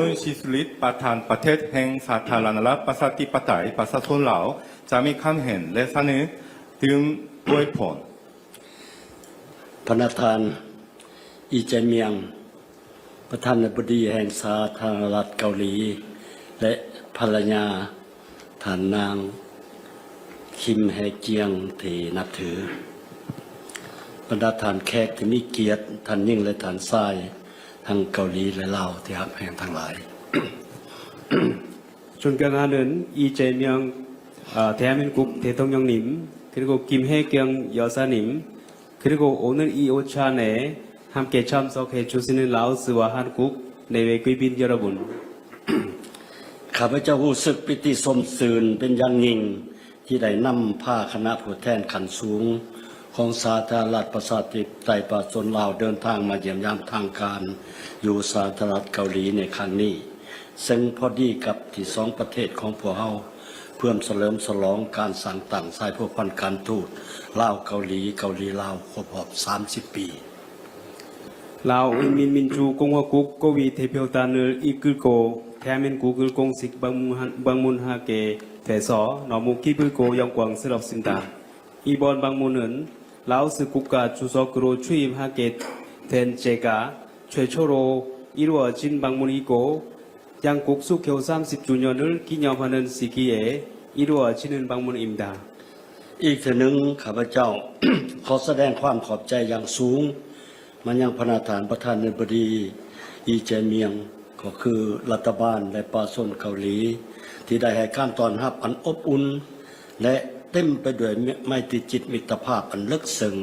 ລຸນ ສີສຸລິດ ປະທານປະເທດແຫ່ງສາທາລະນະລັດ ປະຊາທິປະໄຕ ປະຊາຊົນລາວ ຈະມີຄຳເຫັນ ແລະ ສະເໜີຕື່ມອວຍພົນ. ພະນະທ່ານ ອີ ໃຈມຽງ ປະທານາທິບໍດີແຫ່ງສາທາລະນະລັດເກົາຫຼີ ແລະ ພັນລະຍາ ທ່ານນາງ ຄິມ ແຮກຽງ ທີ່ນັບຖື, ບັນດາທ່ານແຂກທີ່ມີກຽດ, ທ່ານຍິງ ແລະ ທ່ານຊາຍ ທັງເກົາຫຼີ ແລະ ລາວທີ່ຮັກແພງທັງຫຼາຍ. Chun kyang haneun, i che myang, a, the men kup the tong yong nim, kri ko kim he kyang yo sa nim, kri ko onen i o cha ne, ham ke cham sok he chu sinin lao siwa han kup, ne we kui bin yo rabun. ຂ້າພະເຈົ້າຮູ້ສຶກປີຕິຊົມຊື່ນເປັນຢ່າງຍິ່ງ ທີ່ໄດ້ນຳພາຄະນະຜູ້ແທນຂັ້ນສູງຂອງສາທາລະນະລັດປະຊາທິປະໄຕປະຊາຊົນລາວ ເດີນທາງມາຢ້ຽມຢາມທາງການຢູ່ສາທາລະນະລັດເກົາຫຼີໃນຄັ້ງນີ້, ເຊິ່ງພໍດີກັບທີ່ສອງປະເທດຂອງພວກເຮົາເພື່ອສະເຫຼີມສະຫຼອງການສ້າງຕັ້ງສາຍພົວພັນການທູດລາວ-ເກົາຫຼີ, ເກົາຫຼີ-ລາວ ຄົບຮອບສາມສິບປີ. Lao in min min chu kong wa kuk ko wi the pyo ta nul i kul ko the men ku kul kong sik bang mun ha, bang mun ha ke the so no mu ki bu ko yong kwang se lok sim ta. I bon bang mun nun, lao se kuk ka chu so kuro chu im ha ke then che ka, chwe cho ro, i ro chin bang mun i ko, yang kuk su kyo sam sip chu nyo nul ki nyo ha nun si ki e, i ro chin nun bang mun im da. ອີກເທື່ອໜຶ່ງ ຂ້າພະເຈົ້າ ຂໍສະແດງຄວາມຂອບໃຈຢ່າງສູງມາຍັງພະນະທ່ານປະທານາທິບໍດີ ອີ ເຈມຽງ ກໍຄືລັດຖະບານ ແລະ ປະຊາຊົນເກົາຫຼີ ທີ່ໄດ້ໃຫ້ການຕ້ອນຮັບອັນອົບອຸ່ນ ແລະ ເຕັມໄປດ້ວຍໄມຕີຈິດມິດຕະພາບອັນເລິກເຊິ່ງ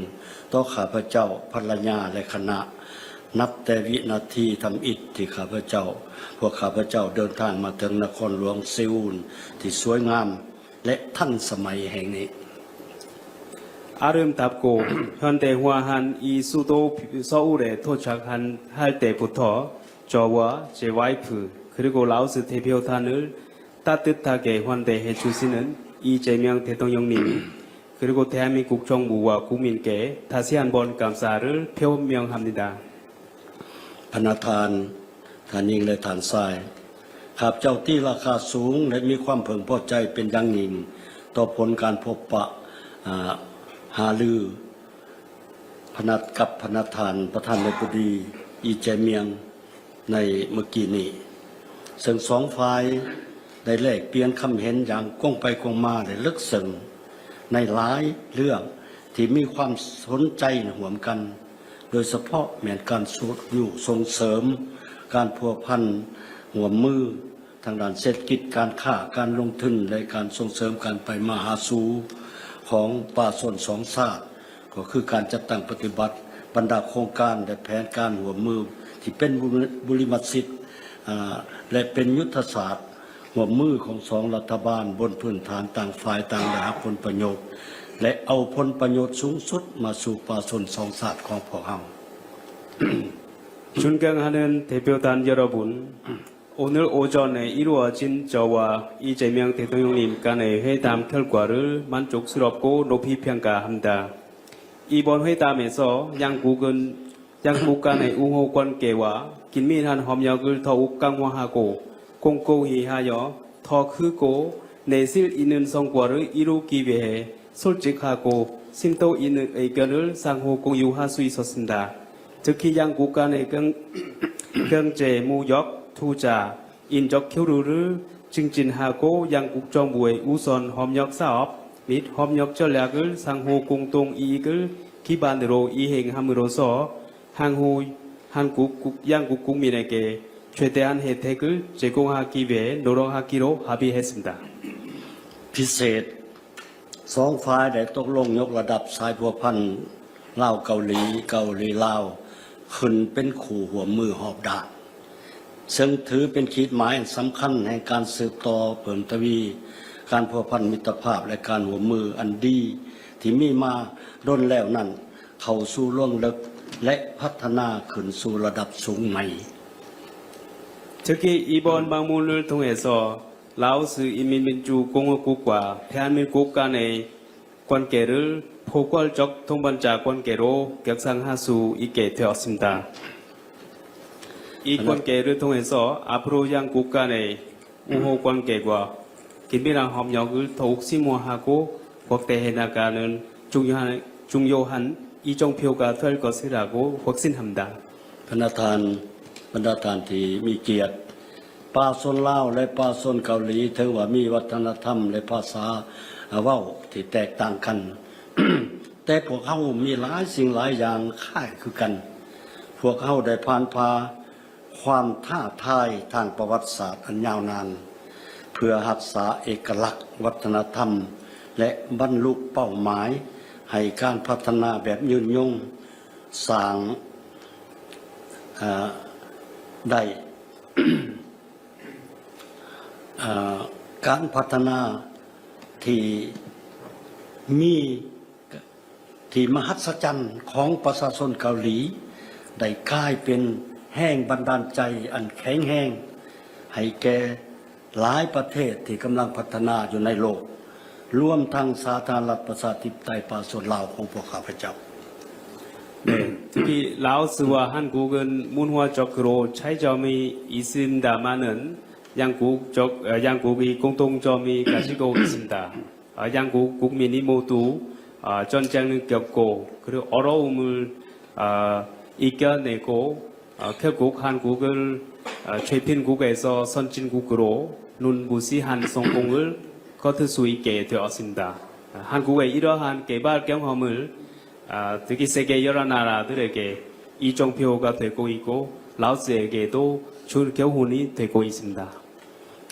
ຕໍ່ຂ້າພະເຈົ້າ, ພັນລະຍາ ແລະ ຄະນະ. ນັບແຕ່ວິນາທີທຳອິດທີ່ຂ້າພະເຈົ້າ, ພວກຂ້າພະເຈົ້າເດີນທາງມາເຖິງນະຄອນຫຼວງເຊອູນທີ່ສວຍງາມ ແລະ ທັນສະໄໝແຫ່ງນີ້. 아름답고 현대화한 이 수도 서울에 도착한 할 때부터 저와 제 와이프 그리고 라오스 대표단을 따뜻하게 환대해 주시는 이재명 대통령님 그리고 대한민국 정부와 국민께 다시 한번 감사를 표명합니다. ພະນະທ່ານ, ທ່ານຍິງ ແລະ ທ່ານຊາຍ, ຂ້າພະເຈົ້າຕີລາຄາສູງ ແລະ ມີຄວາມເພິ່ງພໍໃຈເປັນຢ່າງຍິ່ງຕໍ່ຜົນການພົບປະ, ອາ, ຫາລື ພະນະ, ກັບພະນະທ່ານປະທານາທິບໍດີ ອີ ເຈມຽງ ໃນມື້ກີ້ນີ້, ເຊິ່ງສອງຝ່າຍໄດ້ແລກປ່ຽນຄຳເຫັນຢ່າງກົງໄປກົງມາ ແລະ ເລິກເຊິ່ງໃນຫຼາຍເລື່ອງທີ່ມີຄວາມສົນໃຈຮ່ວມກັນ, ໂດຍສະເພາະແມ່ນການຊຸກຍູ້ສົ່ງເສີມການພົວພັນຮ່ວມມື ທາງດ້ານເສດຖະກິດ, ການຄ້າ, ການລົງທຶນ ແລະ ການສົ່ງເສີມການໄປມາຫາສູ່ຂອງປະຊາຊົນສອງຊາດ, ກໍຄືການຈັດຕັ້ງປະຕິບັດບັນດາໂຄງການ ແລະ ແຜນການຮ່ວມມືທີ່ເປັນບຸລິມະສິດ ອາ ແລະ ເປັນຍຸດທະສາດຮ່ວມມືຂອງສອງລັດຖະບານ ບົນພື້ນຖານຕ່າງຝ່າຍຕ່າງໄດ້ຮັບຜົນປະໂຫຍດ ແລະ ເອົາຜົນປະໂຫຍດສູງສຸດມາສູ່ປະຊາຊົນສອງຊາດຂອງພວກເຮົາ. 존경하는 대표단 여러분, 오늘 오전에 이루어진 저와 이재명 대통령님 간의 회담 결과를 만족스럽고 높이 평가합니다. 이번 회담에서 양국은, 양국 간의 우호 관계와 긴밀한 협력을 더욱 강화하고 공고히 하여 더 크고 내실 있는 성과를 이루기 위해 솔직하고 심도 있는 의견을 상호 공유할 수 있었습니다. 특히 양국 간의 경, 경제, 무역, 투자, 인적 교류를 증진하고 양국 정부의 우선 협력 사업 및 협력 전략을 상호 공동 이익을 기반으로 이행함으로써 향후 한국 국, 양국 국민에게 최대한 혜택을 제공하기 위해 노력하기로 합의했습니다. ພິເສດ ສອງຝ່າຍໄດ້ຕົກລົງຍົກລະດັບສາຍພົວພັນລາວເກົາຫຼີ, ເກົາຫຼີລາວ ຂຶ້ນເປັນຄູ່ຮ່ວມມືຮອບດ້ານ, ເຊິ່ງຖືເປັນຂີດໝາຍອັນສຳຄັນແຫ່ງການສືບຕໍ່ເພີ່ມທະວີການພົວພັນມິດຕະພາບ ແລະ ການຮ່ວມມືອັນດີທີ່ມີມາດົນແລ້ວນັ້ນ ເຂົ້າສູ່ລວງເລິກ ແລະ ພັດທະນາຂຶ້ນສູ່ລະດັບສູງໃໝ່. 특히 이번 방문을 통해서 라오스 인민민주공화국과 대한민국 간의 관계를 포괄적 동반자 관계로 격상할 수 있게 되었습니다. 이 관계를 통해서 앞으로 양국 간의 우호 관계와 긴밀한 협력을 더욱 심화하고 확대해 나가는 중요한, 중요한 이정표가 될 것이라고 확신합니다. ບັນດາທ່ານ, ບັນດາທ່ານທີ່ມີກຽດ, ປະຊາຊົນລາວ ແລະ ປະຊາຊົນເກົາຫຼີ ເຖິງວ່າມີວັດທະນະທຳ ແລະ ພາສາເວົ້າທີ່ແຕກຕ່າງກັນ, ແຕ່ພວກເຮົາມີຫຼາຍສິ່ງຫຼາຍຢ່າງຄ້າຍຄືກັນ. ພວກເຮົາໄດ້ຜ່ານຜ່າຄວາມທ້າທາຍທາງປະຫວັດສາດອັນຍາວນານ ເພື່ອຮັກສາເອກະລັກວັດທະນະທຳ ແລະ ບັນລຸເປົ້າໝາຍໃຫ້ການພັດທະນາແບບຍືນຍົງ ສ້າງ, ເອີ, ໄດ້, ເອີ, ການພັດທະນາທີ່ມີ, ທີ່ມະຫັດສະຈັນຂອງປະຊາຊົນເກົາຫຼີ ໄດ້ກາຍເປັນແຮງບັນດານໃຈອັນແຂງແຮງໃຫ້ແກ່ ຫຼາຍປະເທດທີ່ກຳລັງພັດທະນາຢູ່ໃນໂລກ, ລວມທັງສາທາລະນະລັດປະຊາທິປະໄຕປະຊາຊົນລາວຂອງພວກຂ້າພະເຈົ້າ. 네, 특히 라오스와 한국은 문화적으로 차이점이 있습니다만은 양국 적, 어, 양국이 공통점이 가지고 있습니다. 어, 양국 국민이 모두, 어, 전쟁을 겪고 그리고 어려움을, 어, 이겨내고 어, 결국 한국을, 어, 최貧국에서 선진국으로 눈부시한 성공을 거둘 수 있게 되었습니다. 한국의 이러한 개발 경험을 아, 특히 세계 여러 나라들에게 이정표가 되고 있고 라오스에게도 준 교훈이 되고 있습니다.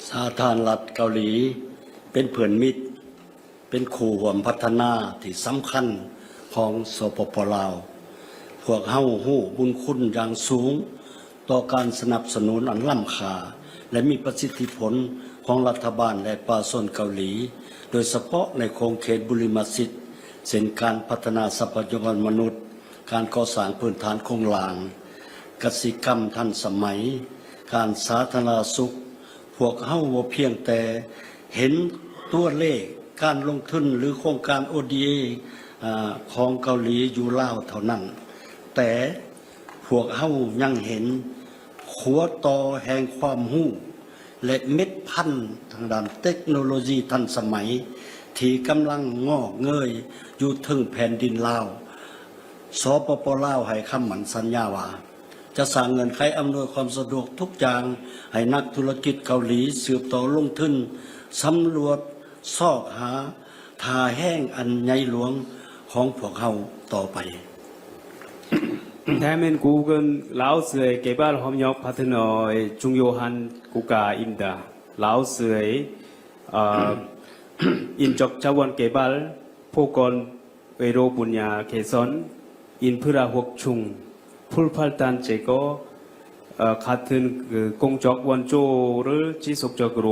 ສາທາລະນະລັດເກົາຫຼີເປັນເພື່ອນມິດ ເປັນຄູ່ຮ່ວມພັດທະນາທີ່ສຳຄັນຂອງ ສປປ ລາວ. ພວກເຮົາຮູ້ບຸນຄຸນຢ່າງສູງຕໍ່ການສະໜັບສະໜູນອັນລ້ຳຄ່າ ແລະ ມີປະສິດທິຜົນຂອງລັດຖະບານ ແລະ ປະຊາຊົນເກົາຫຼີ, ໂດຍສະເພາະໃນຂົງເຂດບຸລິມະສິດ, ເຊັ່ນ ການພັດທະນາຊັບພະຍາກອນມະນຸດ, ການກໍ່ສ້າງພື້ນຖານໂຄງລ່າງ, ກະສິກຳທັນສະໄໝ, ການສາທາລະນະສຸກ, ພວກເຮົາບໍ່ພຽງແຕ່ເຫັນຕົວເລກການລົງທຶນ ຫຼື ໂຄງການ ໂອ ດີ ເອ ອາ ຂອງເກົາຫຼີຢູ່ລາວເທົ່ານັ້ນ, ແຕ່ພວກເຮົາຍັງເຫັນຂົວຕໍ່ແຫ່ງຄວາມຮູ້ ແລະ ເມັດພັນທາງດ້ານເຕັກໂນໂລຊີທັນສະໄໝ ທີ່ກຳລັງງອກເງີຍຢູ່ເທິງແຜ່ນດິນລາວ. ສປປ ລາວໃຫ້ຄຳໝັ້ນສັນຍາວ່າ ຈະສ້າງເງື່ອນໄຂອຳນວຍຄວາມສະດວກທຸກຢ່າງໃຫ້ນັກທຸລະກິດເກົາຫຼີສືບຕໍ່ລົງທຶນສຳຫຼວດຊອກຫາທ່າແຮງອັນໃຫຍ່ຫຼວງຂອງພວກເຮົາຕໍ່ໄປ. 대한민국은 라오스의 개발 협력 파트너의 중요한 국가입니다. 라오스의 어, 인적 자원 개발, 보건, 의료 분야 개선, 인프라 확충, 불발단 제거 어, 같은 그 공적 원조를 지속적으로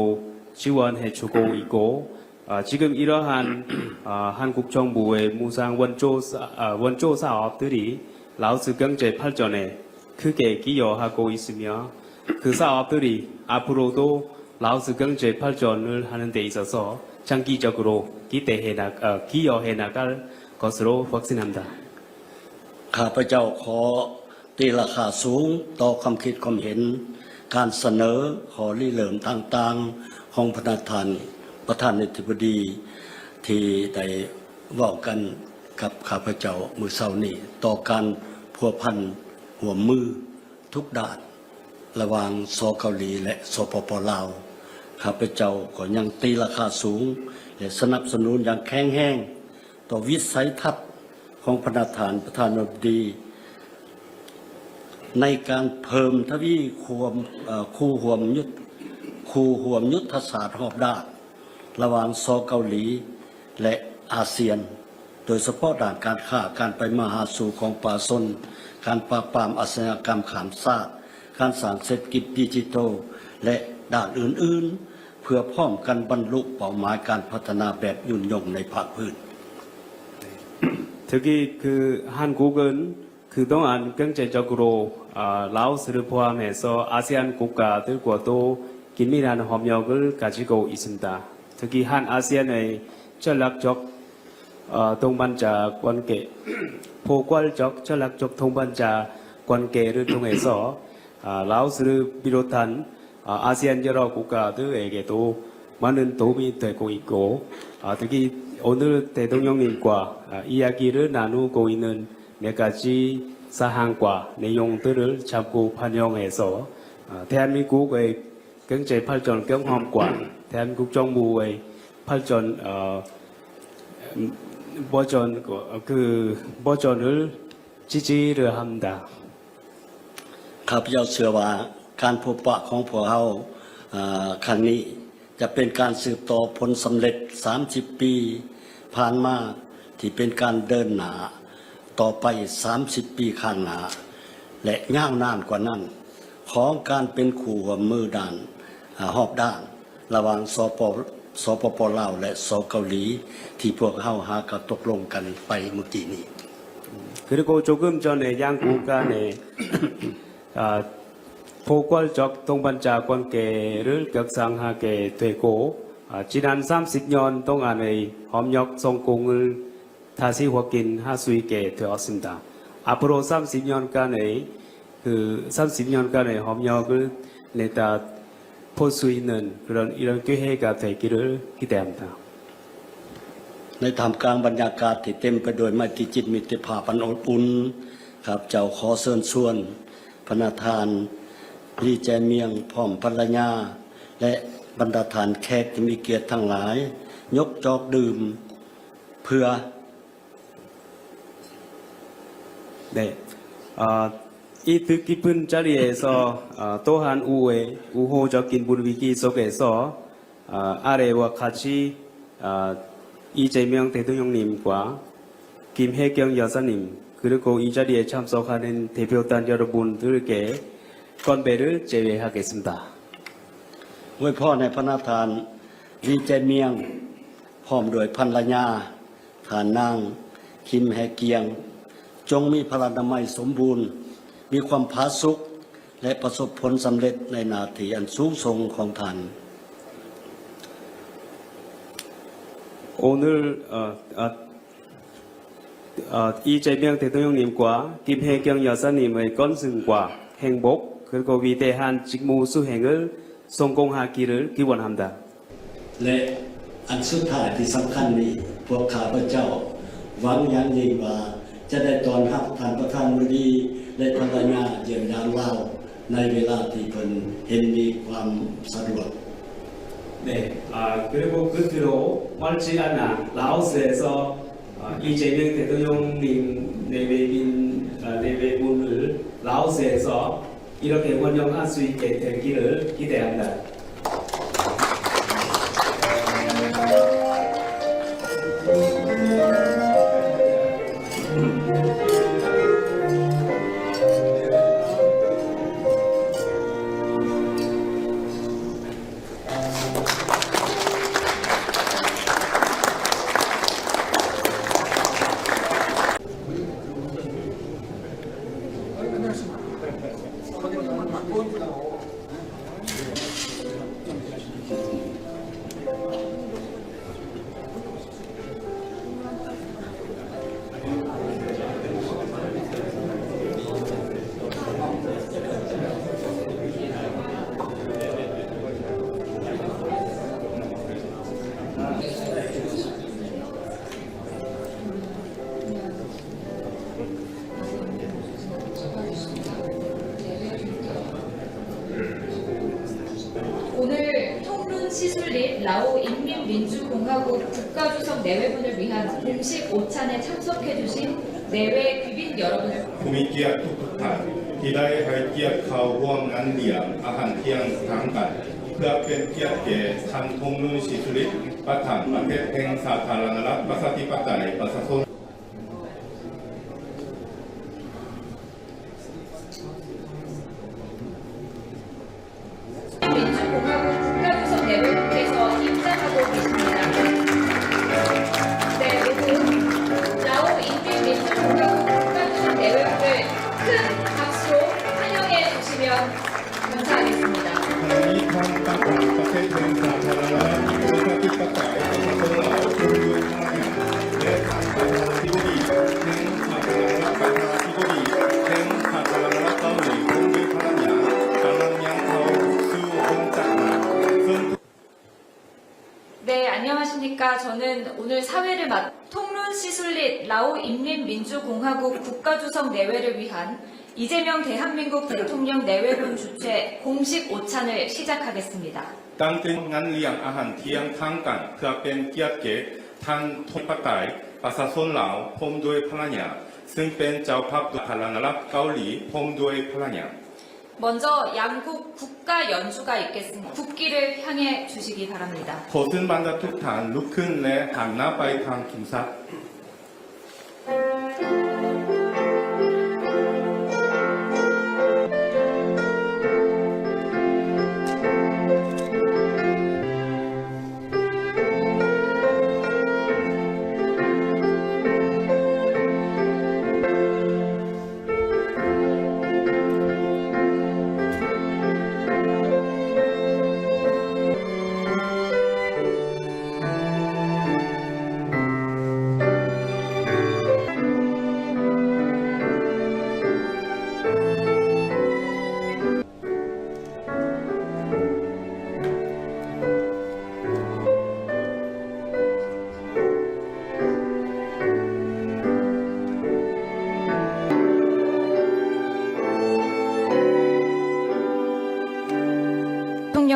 지원해 주고 있고 어, 지금 이러한 어, 한국 정부의 무상 원조 사- 어, 원조 사업들이 라오스 경제 발전에 크게 기여하고 있으며 그 사업들이 앞으로도 라오스 경제 발전을 하는 데 있어서 장기적으로 기대해 나, 어, 기여해 나갈 것으로 확신합니다. ຂ້າພະເຈົ້າຂໍຕີລາຄາສູງຕໍ່ຄວາມຄິດຄວາມເຫັນ ການສະເໜີຂໍ້ລິເລີ່ມຕ່າງໆຂອງພະນະທ່ານປະທານາທິບໍດີ ທີ່ໄດ້ເວົ້າກັນກັບຂ້າພະເຈົ້າມື້ເຊົ້ານີ້ ຕໍ່ການພົວພັນຮ່ວມມື ທຸກດ້ານລະຫວ່າງ ສ ເກົາຫຼີ ແລະ ສປປ ລາວ. ຂ້າພະເຈົ້າກໍຍັງຕີລາຄາສູງ ແລະ ສະໜັບສະໜູນຢ່າງແຂງແຮງຕໍ່ວິໄສທັດຂອງພະນະທ່ານປະທານາທິບໍດີ ໃນການເພີ່ມທະວີຄວາມ ເອີ ຄູ່ຮ່ວມຍຸດ ຄູ່ຮ່ວມຍຸດທະສາດຮອບດ້ານ ລະຫວ່າງ ສ ເກົາຫຼີ ແລະ ອາຊຽນ, ໂດຍສະເພາະດ້ານການຄ້າ, ການໄປມາຫາສູ່ຂອງປະຊາຊົນ, ການປາບປາມອາຊະຍາກຳຂ້າມຊາດ, ການສ້າງເສດຖະກິດດິຈິໂຕ ແລະ ດ້ານອື່ນໆ, ເພື່ອພ້ອມກັນບັນລຸເປົ້າໝາຍການພັດທະນາແບບຍືນຍົງໃນພາກພື້ນ. 특히 그 한국은 그동안 경제적으로 아, 라오스를 포함해서 아세안 국가들과도 긴밀한 협력을 가지고 있습니다. 특히 한 아세안의 전략적 어, 동반자 관계, 포괄적 전략적 동반자 관계를 통해서 아, 라오스를 비롯한 아, 아세안 여러 국가들에게도 많은 도움이 되고 있고 아, 특히 오늘 대통령님과 아, 이야기를 나누고 있는 몇 가지 사항과 내용들을 자꾸 반영해서 아, 대한민국의 경제 발전 경험과 대한민국 정부의 발전 어, 음, 버전 그, 그 버전을 지지를 합니다. ຂ້າພະເຈົ້າເຊື່ອວ່າການພົບປະຂອງພວກເຮົາ ເອີ ຄັ້ງນີ້ຈະເປັນການສືບຕໍ່ຜົນສຳເລັດສາມສິບປີຜ່ານມາ ທີ່ເປັນການເດີນໜ້າຕໍ່ໄປສາມສິບປີຂ້າງໜ້າ ແລະ ຍາວນານກວ່ານັ້ນ ຂອງການເປັນຄູ່ຮ່ວມມືດ້ານ ເອີ ຮອບດ້ານ ລະຫວ່າງ ສປ ສປປ ລາວ ແລະ ສ ເກົາຫຼີ ທີ່ພວກເຮົາຫາກໍຕົກລົງກັນໄປມື້ກີ້ນີ້. 그리고 조금 전에 양국 간의 아, 포괄적 동반자 관계를 격상하게 되고 아, 지난 삼십 년 동안의 협력 성공을 다시 확인할 수 있게 되었습니다. 앞으로 삼십 년간의 그 삼십 년간의 협력을 내다 볼 수 있는 그런 이런 기회가 되기를 기대합니다. ໃນທ່າມກາງບັນຍາກາດທີ່ເຕັມໄປດ້ວຍໄມຕີຈິດມິດຕະພາບອັນອົບອຸ່ນ, ຂ້າພະເຈົ້າຂໍເຊີນຊວນພະນະທ່ານ ລີ ແຈມຽງ ພ້ອມພັນລະຍາ ແລະ ບັນດາທ່ານແຂກທີ່ມີກຽດທັງຫຼາຍ ຍົກຈອກດື່ມ 네. 어, 이 뜻깊은 자리에서, 어, 또한 우회, 우호적인 분위기 속에서, 어, 아래와 같이, 어, 이재명 대통령님과 김혜경 여사님, 그리고 이 자리에 참석하는 대표단 여러분들께 건배를 제외하겠습니다. ອວຍພອນໃຫ້ພະນະທ່ານ ລີ ເຈມຽງ ພ້ອມດ້ວຍພັນລະຍາ ທ່ານນາງ ຄິມ ແຮກຽງ ຈົ່ງມີພະລານາໄມສົມບູນ, ມີຄວາມຜາສຸກ ແລະ ປະສົບຜົນສຳເລັດໃນໜ້າທີ່ອັນສູງສົ່ງຂອງທ່ານ. 오늘, 어, 어, 어, 이재명 대통령님과 김혜경 여사님의 건승과 행복, 그리고 위대한 직무 수행을 성공하기를 기원합니다. ແລະ ອັນສຸດທ້າຍທີ່ສຳຄັນນີ້, ພວກຂ້າພະເຈົ້າຫວັງຢ່າງຍິ່ງວ່າຈະໄດ້ຕ້ອນຮັບທ່ານປະທານາທິບໍດີ ແລະ ພັນລະຍາຢ້ຽມຢາມລາວ ໃນເວລາທີ່ເພິ່ນເຫັນມີຄວາມສະດວກ. 네, 아, 그리고 끝으로 멀지 않아 라오스에서, 아, 이재명 대통령님 내외빈, 아, 내외분을 라오스에서 이렇게 환영할 수 있게 되기를 기대합니다. 오늘 통룬 시술릿 라오 인민민주공화국 국가주석 내외분을 위한 공식 오찬에 참석해주신 내외 귀빈 여러분을 ຜູ້ມີກຽດທຸກໆທ່ານ ທີ່ໄດ້ໃຫ້ກຽດເຂົ້າຮ່ວມງານລ້ຽງອາຫານທ່ຽງທາງການ ເພື່ອເປັນກຽດແກ່ທ່ານ ທອງລຸນ ສີສຸລິດ ປະທານປະເທດແຫ່ງສາທາລະນະລັດ ປະຊາທິປະໄຕ ປະຊາຊົນ 민주공화국 국가주석 내외분께서 입장하고 계십니다. 네, 모두 라오 인민민주공화국 국가주석 내외분을 큰 박수로 환영해 주시면 감사하겠습니다. ທາງນີ້ທ່ານປະທານປະເທດແຫ່ງສາທາລະນະລັດ ປະຊາທິປະໄຕ ປະຊາຊົນລາວ ຜູ້ມີພະລັງງານ ແລະ ທ່ານປະທານາທິບໍດີແຫ່ງສາທາລະນະລັດ ປະທານາທິບໍດີແຫ່ງສາທາລະນະລັດເກົາຫຼີ ພ້ອມດ້ວຍພະລັງງານ ກຳລັງຍ່າງເຂົ້າສູ່ໂຮງຈັດງານ ເຊິ່ງ 네, 안녕하십니까. 저는 오늘 사회를 맡은 통룬 시술릿 라오 인민민주공화국 국가주석 내외를 위한 이재명 대한민국 대통령 내외분 주최 공식 오찬을 시작하겠습니다. ຕັ້ງແຕ່ງານລ້ຽງອາຫານທ່ຽງທາງການ ເພື່ອເປັນກຽດແກ່ທ່ານ ທອງປະໄຕ ປະຊາຊົນລາວ ພ້ອມດ້ວຍພະລັງງານ ຊຶ່ງເປັນເຈົ້າພາບສາທາລະນະລັດເກົາຫຼີ ພ້ອມດ້ວຍພະລັງງານ 먼저 양국 국가 연주가 있겠습니다. 국기를 향해 주시기 바랍니다. ຂໍເຊີນບັນດາທຸກທ່ານລຸກຂຶ້ນ ແລະ ຫັນໜ້າໄປທາງທຸງຊາດ.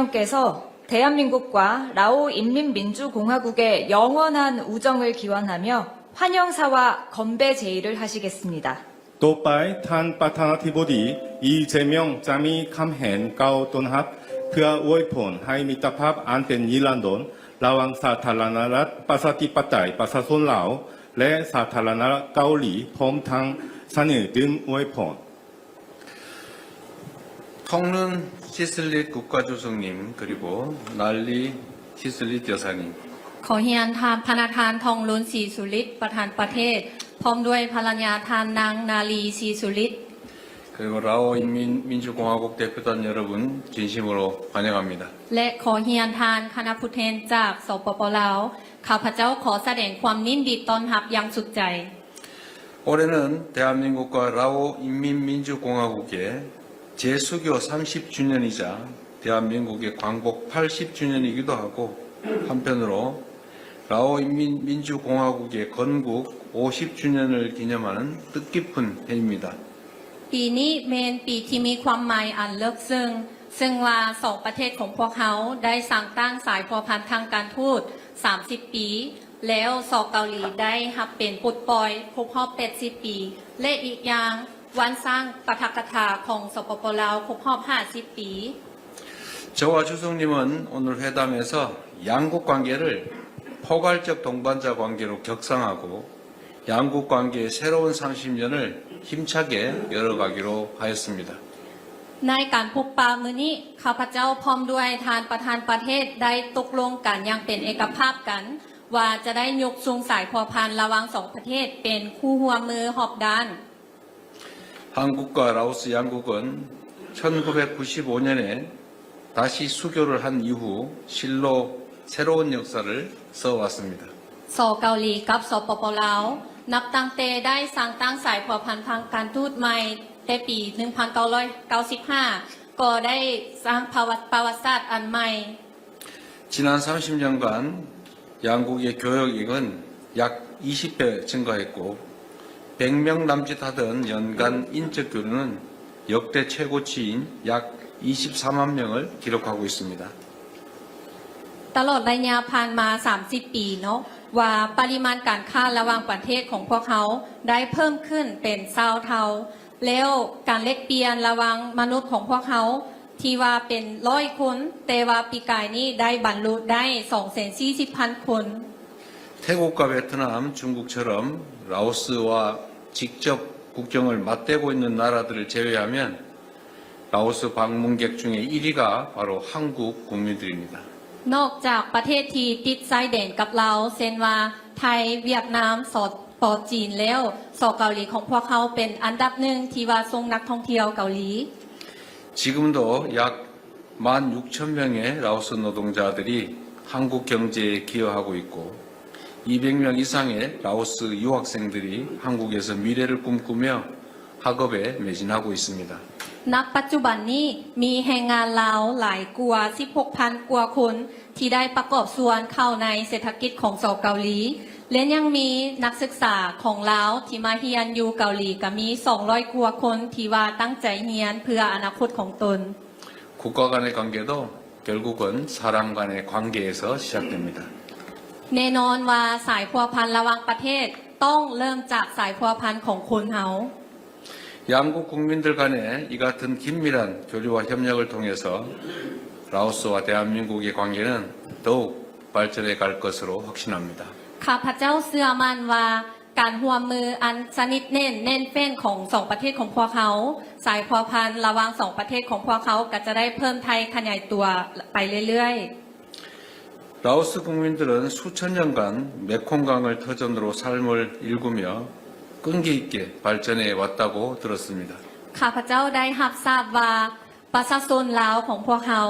대통령께서 대한민국과 라오 인민민주공화국의 영원한 우정을 기원하며 환영사와 건배 제의를 하시겠습니다. ຕໍ່ໄປ ທ່ານປະທານາທິບໍດີ ອີ ເຈມຽງ ຈະມີຄຳແຫງກ່າວຕ້ອນຮັບ ເພື່ອອວຍພອນໃຫ້ມິດຕະພາບອັນເປັນນິລັນດົນ ລະຫວ່າງສາທາລະນະລັດ ປະຊາທິປະໄຕ ປະຊາຊົນລາວ ແລະ ສາທາລະນະລັດເກົາຫຼີ ພ້ອມທັງສະເໜີດຶງອວຍພອນ. ܬງລຸນ 시슬릿국가주석님 그리고 날리 시슬릿 여사님. ຂໍຮຽນທ່ານພະນະທ່ານ ທອງລຸນ ສີສຸລິດ ປະທານປະເທດ ພ້ອມດ້ວຍພັນລະຍາທ່ານນາງ ນາລີ ສີສຸລິດ 그리고 라오 인민민주공화국 대표단 여러분 진심으로 환영합니다. ແລະ ຂໍຮຽນທ່ານຄະນະຜູ້ແທນຈາກ ສປປ ລາວ ຂ້າພະເຈົ້າຂໍສະແດງຄວາມຍິນດີຕ້ອນຮັບຢ່າງສຸດໃຈ. 올해는 대한민국과 라오 인민민주공화국의 재수교 삼십 주년이자 대한민국의 광복 팔십 주년이기도 하고 한편으로 라오 인민민주공화국의 건국 오십 주년을 기념하는 뜻깊은 해입니다. ປີນີ້ແມ່ນປີທີ່ມີຄວາມໝາຍອັນເລິກເຊິ່ງ ເຊິ່ງວ່າສອງປະເທດຂອງພວກເຮົາໄດ້ສ້າງຕັ້ງສາຍພົວພັນທາງການທູດສາມສິບປີ ແລ້ວ ສ ເກົາຫຼີໄດ້ຮັບເປັນປົດປ່ອຍຄົບຮອບແປດສິບປີ ແລະ ອີກຢ່າງ ວັນສ້າງປາຖະກະຖາຂອງ ສປປ ລາວ ຄົບຮອບຫ້າສິບປີ. 저와 주석님은 오늘 회담에서 양국 관계를 포괄적 동반자 관계로 격상하고 양국 관계의 새로운 삼십 년을 힘차게 열어가기로 하였습니다. ໃນການພົບປະມື້ນີ້ ຂ້າພະເຈົ້າພ້ອມດ້ວຍທ່ານປະທານປະເທດໄດ້ຕົກລົງກັນຢ່າງເປັນເອກະພາບກັນ ວ່າຈະໄດ້ຍົກສູງສາຍພົວພັນລະຫວ່າງສອງປະເທດເປັນຄູ່ຮ່ວມມືຮອບດ້ານ. 한국과 라오스 양국은 천구백구십오 년에 다시 수교를 한 이후 실로 새로운 역사를 써왔습니다. ສ ເກົາຫຼີກັບ ສປປ ລາວ ນັບຕັ້ງແຕ່ໄດ້ສ້າງຕັ້ງສາຍພົວພັນທາງການທູດໃໝ່ແຕ່ປີໜຶ່ງພັນເກົ້າຮ້ອຍເກົ້າສິບຫ້າ ກໍໄດ້ສ້າງປະຫວັດສາດອັນໃໝ່. 지난 삼십 년간 양국의 교역액은 약 이십 배 증가했고 백 명 남짓 하던 연간 인적 교류는 역대 최고치인 약 이십사만 명을 기록하고 있습니다. ຕະຫຼອດໄລຍະຜ່ານມາສາມສິບປີເນາະ ວ່າປະລິມານການຄ້າລະຫວ່າງປະເທດຂອງພວກເຮົາໄດ້ເພີ່ມຂຶ້ນເປັນຊາວເທົ່າ ແລ້ວການແລກປ່ຽນລະຫວ່າງມະນຸດຂອງພວກເຮົາທີ່ວ່າເປັນຮ້ອຍຄົນ ແຕ່ວ່າປີກາຍນີ້ໄດ້ບັນລຸໄດ້ສອງແສນສີ່ສິບພັນຄົນ. 태국과 베트남, 중국처럼 라오스와 직접 국경을 맞대고 있는 나라들을 제외하면 라오스 방문객 중에 일 위가 바로 한국 국민들입니다. ນອກຈາກປະເທດທີ່ຕິດຊາຍແດນກັບລາວ ເຊັ່ນວ່າ ໄທ, ຫວຽດນາມ, ສປ ຈີນ ແລ້ວ ສ ເກົາຫຼີຂອງພວກເຮົາເປັນອັນດັບໜຶ່ງທີ່ວ່າສົ່ງນັກທ່ອງທ່ຽວເກົາຫຼີ. 지금도 약 만 육천 명의 라오스 노동자들이 한국 경제에 기여하고 있고 이백 명 이상의 라오스 유학생들이 한국에서 미래를 꿈꾸며 학업에 매진하고 있습니다. ນະປັດຈຸບັນນີ້ ມີແຮງງານລາວຫຼາຍກວ່າສິບຫົກພັນກວ່າຄົນ ທີ່ໄດ້ປະກອບສ່ວນເຂົ້າໃນເສດຖະກິດຂອງ ສ ເກົາຫຼີ ແລະ ຍັງມີນັກສຶກສາຂອງລາວທີ່ມາຮຽນຢູ່ເກົາຫຼີກະມີສອງຮ້ອຍກວ່າຄົນ ທີ່ວ່າຕັ້ງໃຈຮຽນເພື່ອອະນາຄົດຂອງຕົນ. 국가 간의 관계도 결국은 사람 간의 관계에서 시작됩니다. ແນ່ນອນວ່າສາຍພົວພັນລະຫວ່າງປະເທດຕ້ອງເລີ່ມຈາກສາຍພົວພັນຂອງຄົນເຮົາ. 양국 국민들 간의 이 같은 긴밀한 교류와 협력을 통해서 라오스와 대한민국의 관계는 더욱 발전해 갈 것으로 확신합니다. ຂ້າພະເຈົ້າເຊື່ອໝັ້ນວ່າ ການຮ່ວມມືອັນສະໜິດແໜ້ນແໜ້ນແຟ້ນຂອງສອງປະເທດຂອງພວກເຮົາ, ສາຍພົວພັນລະຫວ່າງສອງປະເທດຂອງພວກເຮົາກໍຈະໄດ້ເພີ່ມໄທຂະຫຍາຍຕົວໄປເລື້ອຍໆ. 라오스 국민들은 수천 년간 메콩강을 터전으로 삶을 일구며 끈기 있게 발전해 왔다고 들었습니다. ຂ້າພະເຈົ້າໄດ້ຮັບຊາບວ່າ ປະຊາຊົນລາວຂອງພວກເຮົາ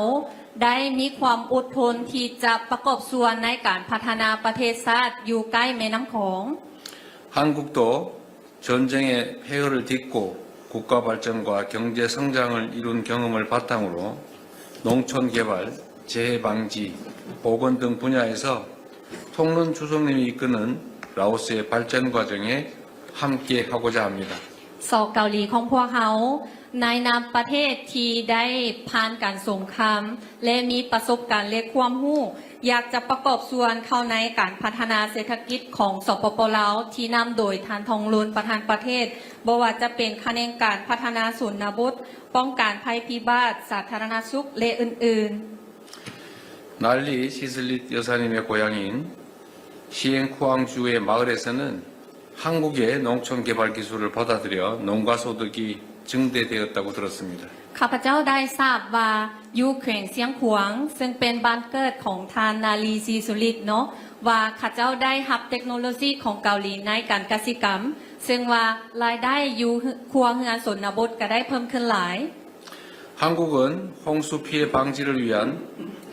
ໄດ້ມີຄວາມອົດທົນທີ່ຈະປະກອບສ່ວນໃນການພັດທະນາປະເທດຊາດຢູ່ໃກ້ແມ່ນ້ຳຂອງ. 한국도 전쟁의 폐허를 딛고 국가 발전과 경제 성장을 이룬 경험을 바탕으로 농촌 개발, 재해 방지, 보건 등 분야에서 통론 주석님이 이끄는 라오스의 발전 과정에 함께 하고자 합니다. ສອກເກົາຫຼີຂອງພວກເຮົາ ໃນນາມປະເທດທີ່ໄດ້ຜ່ານການສົງຄາມ ແລະ ມີປະສົບການ ແລະ ຄວາມຮູ້ ຢາກຈະປະກອບສ່ວນເຂົ້າໃນການພັດທະນາເສດຖະກິດຂອງ ສປປ ລາວ ທີ່ນຳໂດຍທ່ານ ທອງລຸນ ປະທານປະເທດ, ບໍ່ວ່າຈະເປັນຂະແໜງການພັດທະນາຊົນນະບົດ, ປ້ອງກັນໄພພິບັດ, ສາທາລະນະສຸກ ແລະ ອື່ນໆ. ܢܪܠܝ 시슬릿 여사님의 고향인 시행코항주의 마을에서는 한국의 농촌 개발 기술을 받아들여 농가 소득이 증대되었다고 들었습니다. ຂ້າພະເຈົ້າໄດ້ຊາບວ່າ ຢູ່ແຂວງຊຽງຂວາງ ເຊິ່ງເປັນບ້ານເກີດຂອງທ່ານ ນາລີ ສີສຸລິດ ເນາະ ວ່າເຂົາເຈົ້າໄດ້ຮັບເຕັກໂນໂລຊີຂອງເກົາຫຼີໃນການກະສິກຳ ເຊິ່ງວ່າລາຍໄດ້ຢູ່ຄົວເຮືອນຊົນນະບົດກໍໄດ້ເພີ່ມຂຶ້ນຫຼາຍ. 한국은 홍수 피해 방지를 위한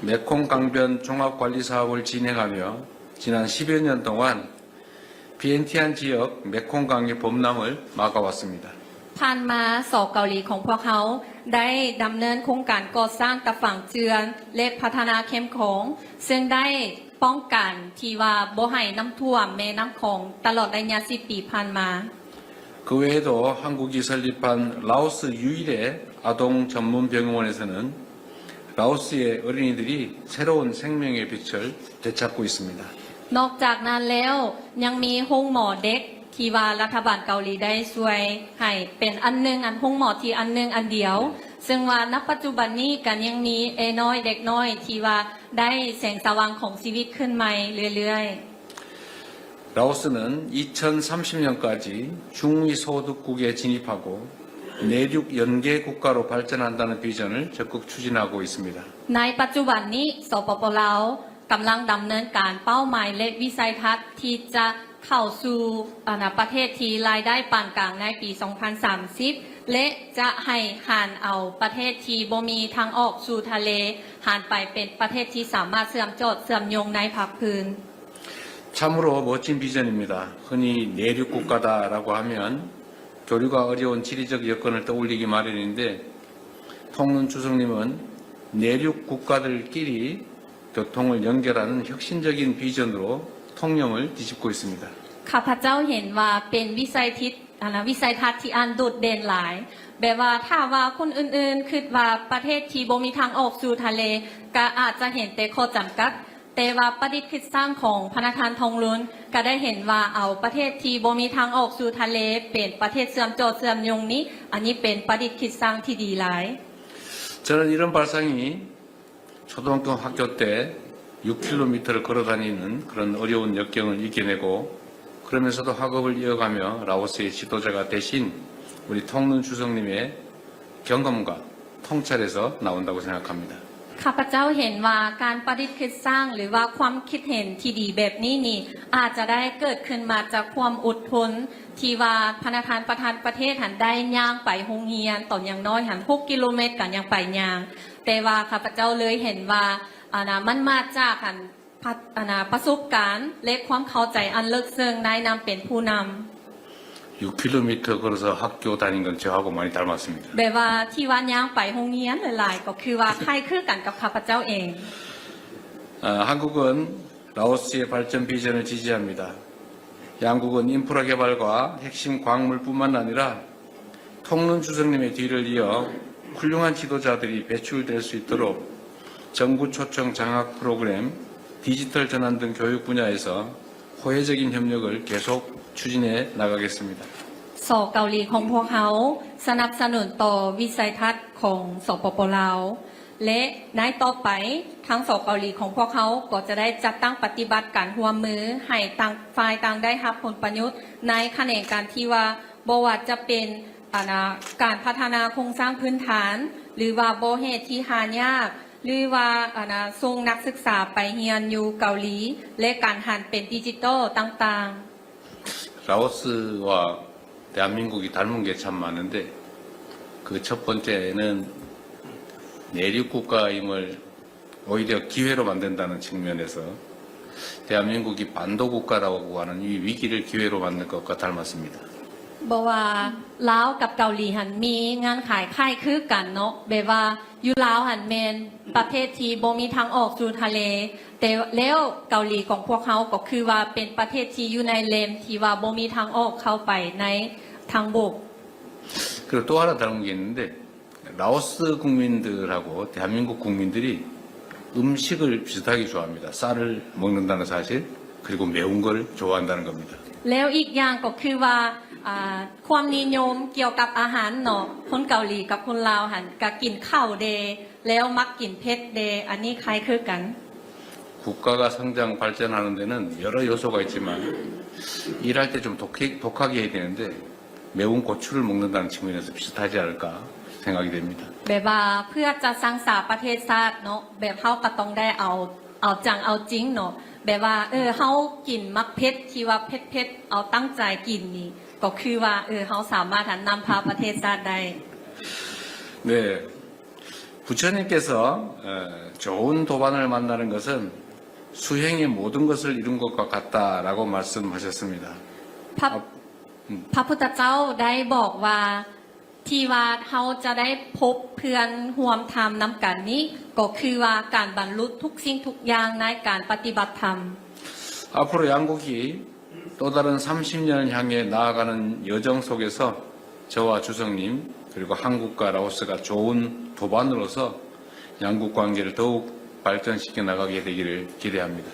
메콩 강변 종합 관리 사업을 진행하며 지난 십 여 년 동안 비엔티안 지역 메콩강의 범람을 막아왔습니다. ຜ່ານມາ ສອກເກົາຫຼີຂອງພວກເຮົາ ໄດ້ດຳເນີນໂຄງການກໍ່ສ້າງຕາຝັ່ງເຈື່ອນ ແລະ ພັດທະນາແຄມຂອງ ເຊິ່ງໄດ້ປ້ອງກັນທີ່ວ່າບໍ່ໃຫ້ນ້ຳຖ້ວມແມ່ນ້ຳຂອງ ຕະຫຼອດໄລຍະສິບປີຜ່ານມາ. 그 외에도 한국이 설립한 라오스 유일의 아동 전문 병원에서는 라오스의 어린이들이 새로운 생명의 빛을 되찾고 있습니다. ນອກຈາກນັ້ນແລ້ວ ຍັງມີໂຮງໝໍເດັກ ທີ່ວ່າລັດຖະບານເກົາຫຼີໄດ້ຊ່ວຍໃຫ້ເປັນອັນໜຶ່ງ ອັນໂຮງໝໍທີ່ອັນໜຶ່ງອັນດຽວ ເຊິ່ງວ່ານະປັດຈຸບັນນີ້ກໍຍັງມີເອນ້ອຍເດັກນ້ອຍທີ່ວ່າໄດ້ແສງສະຫວ່າງຂອງຊີວິດຂຶ້ນໃໝ່ເລື້ອຍໆ. 라오스는 이천삼십 년까지 중위소득국에 진입하고 내륙 연계 국가로 발전한다는 비전을 적극 추진하고 있습니다. ໃນປັດຈຸບັນນີ້ ສປປ ລາວ ກຳລັງດຳເນີນການເປົ້າໝາຍ ແລະ ວິໄສທັດທີ່ຈະເຂົ້າສູ່ ອາ ນະ ປະເທດທີ່ລາຍໄດ້ປານກາງໃນປີສອງພັນສາມສິບ ແລະ ຈະໃຫ້ຫັນເອົາປະເທດທີ່ບໍ່ມີທາງອອກສູ່ທະເລ ຫັນໄປເປັນປະເທດທີ່ສາມາດເຊື່ອມຈອດເຊື່ອມໂຍງໃນພາກພື້ນ. 참으로 멋진 비전입니다. 흔히 내륙 국가다라고 하면 교류가 어려운 지리적 여건을 떠올리기 마련인데, 통눈 주석님은 내륙 국가들끼리 교통을 연결하는 혁신적인 비전으로 통영을 뒤집고 있습니다. ຂ້າພະເຈົ້າເຫັນວ່າເປັນວິໄສທິດ ອັນນະ ວິໄສທັດທີ່ອັນໂດດເດັ່ນຫຼາຍ ແບບວ່າຖ້າວ່າຄົນອື່ນໆຄິດວ່າປະເທດທີ່ບໍ່ມີທາງອອກສູ່ທະເລ ກໍອາດຈະເຫັນແຕ່ຂໍ້ຈຳກັດ ແຕ່ວ່າປະດິດຄິດສ້າງຂອງພະນະທ່ານ ທອງລຸນ ກໍໄດ້ເຫັນວ່າເອົາປະເທດທີ່ບໍ່ມີທາງອອກສູ່ທະເລ ເປັນປະເທດເຊື່ອມຈອດເຊື່ອມໂຍງນີ້ ອັນນີ້ເປັນປະດິດຄິດສ້າງທີ່ດີຫຼາຍ. 저는 이런 발상이 초등학교 학교 때 육 킬로미터를 걸어 다니는 그런 어려운 역경을 이겨내고, 그러면서도 학업을 이어가며 라오스의 지도자가 되신 우리 통눈 주석님의 경험과 통찰에서 나온다고 생각합니다. ຂ້າພະເຈົ້າເຫັນວ່າການປະດິດຄິດສ້າງ ຫຼືວ່າຄວາມຄິດເຫັນທີ່ດີແບບນີ້ນີ້ ອາດຈະໄດ້ເກີດຂຶ້ນມາຈາກຄວາມອົດທົນ ທີ່ວ່າພະນະທ່ານປະທານປະເທດຫັ້ນໄດ້ຍ່າງໄປໂຮງຮຽນ ຕອນຍັງນ້ອຍຫັ້ນຫົກກິໂລແມັດກໍຍັງໄປຍ່າງ ແຕ່ວ່າຂ້າພະເຈົ້າເລີຍເຫັນວ່າ ອັນນະ ມັນມາຈາກ ອັນ ປະ ອັນນະ ປະສົບການ ແລະ ຄວາມເຂົ້າໃຈອັນເລິກເຊິ່ງໃນນາມເປັນຜູ້ນຳ. 육 킬로미터 걸어서 학교 다닌 건 저하고 많이 닮았습니다. ແບບວ່າທີ່ວ່າຍ່າງໄປໂຮງຮຽນຫຼາຍໆ ກໍຄືວ່າຄ້າຍຄືກັນກັບຂ້າພະເຈົ້າເອງ. 아, 한국은 라오스의 발전 비전을 지지합니다. 양국은 인프라 개발과 핵심 광물뿐만 아니라 통눈 주석님의 뒤를 이어 훌륭한 지도자들이 배출될 수 있도록 정부 초청 장학 프로그램, 디지털 전환 등 교육 분야에서 호혜적인 협력을 계속 추진해 나가겠습니다. ສອກເກົາຫຼີຂອງພວກເຮົາສະໜັບສະໜູນຕໍ່ວິໄສທັດຂອງ ສປປ ລາວ ແລະ ໃນຕໍ່ໄປ ທາງ ສ ເກົາຫຼີຂອງພວກເຮົາກໍຈະໄດ້ຈັດຕັ້ງປະຕິບັດການຮ່ວມມືໃຫ້ຕ່າງຝ່າຍຕ່າງໄດ້ຮັບຜົນປະໂຫຍດໃນຂະແໜງການທີ່ວ່າ ບໍ່ວ່າຈະເປັນ ອັນນະ ການພັດທະນາໂຄງສ້າງພື້ນຖານ ຫຼືວ່າບໍ່ແຮ່ທີ່ຫາຍາກ ຫຼືວ່າ ອັນນະ ສົ່ງນັກສຶກສາໄປຮຽນຢູ່ເກົາຫຼີ ແລະ ການຫັນເປັນດິຈິຕອລຕ່າງໆ. 라오스와 대한민국이 닮은 게 참 많은데, 그 첫 번째는 내륙 국가임을 오히려 기회로 만든다는 측면에서 대한민국이 반도 국가라고 하는 이 위기를 기회로 만든 것과 닮았습니다. ບໍ່ວ່າລາວກັບເກົາຫຼີຫັ້ນມີເງື່ອນໄຂຄ້າຍຄືກັນເນາະ ແບບວ່າຢູ່ລາວຫັ້ນແມ່ນປະເທດທີ່ບໍ່ມີທາງອອກສູ່ທະເລ ແຕ່ແລ້ວເກົາຫຼີຂອງພວກເຮົາກໍຄືວ່າເປັນປະເທດທີ່ຢູ່ໃນແລມທີ່ວ່າບໍ່ມີທາງອອກເຂົ້າໄປໃນທາງບົກ. 그리고 또 하나 닮은 게 있는데, 라오스 국민들하고 대한민국 국민들이 음식을 비슷하게 좋아합니다. 쌀을 먹는다는 사실, 그리고 매운 걸 좋아한다는 겁니다. ແລ້ວອີກຢ່າງກໍຄືວ່າ ອ່າ ຄວາມນິຍົມກ່ຽວກັບອາຫານເນາະ ຄົນເກົາຫຼີກັບຄົນລາວຫັ້ນກະກິນເຂົ້າແດ່ ແລ້ວມັກກິນເຜັດແດ່ ອັນນີ້ຄ້າຍຄືກັນ. 국가가 성장 발전하는 데는 여러 요소가 있지만, 일할 때 좀 독해, 독하게 해야 되는데, 매운 고추를 먹는다는 측면에서 비슷하지 않을까 생각이 됩니다. ແບບວ່າເພື່ອຈະສ້າງສາປະເທດຊາດເນາະ ແບບເຮົາກໍຕ້ອງໄດ້ເອົາ ເອົາຈັງເອົາຈິງເນາະ ແບບວ່າ ເອີ ເຮົາກິນໝາກເຜັດທີ່ວ່າເຜັດໆ ເອົາຕັ້ງໃຈກິນນີ້ ກໍຄືວ່າ ເອີ ເຮົາສາມາດນຳພາປະເທດຊາດໄດ້. 네. 부처님께서, 어, 좋은 도반을 만나는 것은 수행의 모든 것을 이룬 것과 같다라고 말씀하셨습니다. ພະ ອືມ ພະພຸດທະເຈົ້າໄດ້ບອກວ່າ ທີ່ວ່າເຮົາຈະໄດ້ພົບເພື່ອນຮ່ວມທຳນຳກັນນີ້ ກໍຄືວ່າການບັນລຸທຸກສິ່ງທຸກຢ່າງໃນການປະຕິບັດທຳ. 앞으로 양국이 또 다른 삼십 년을 향해 나아가는 여정 속에서 저와 주석님, 그리고 한국과 라오스가 좋은 도반으로서 양국 관계를 더욱 발전시켜 나가게 되기를 기대합니다.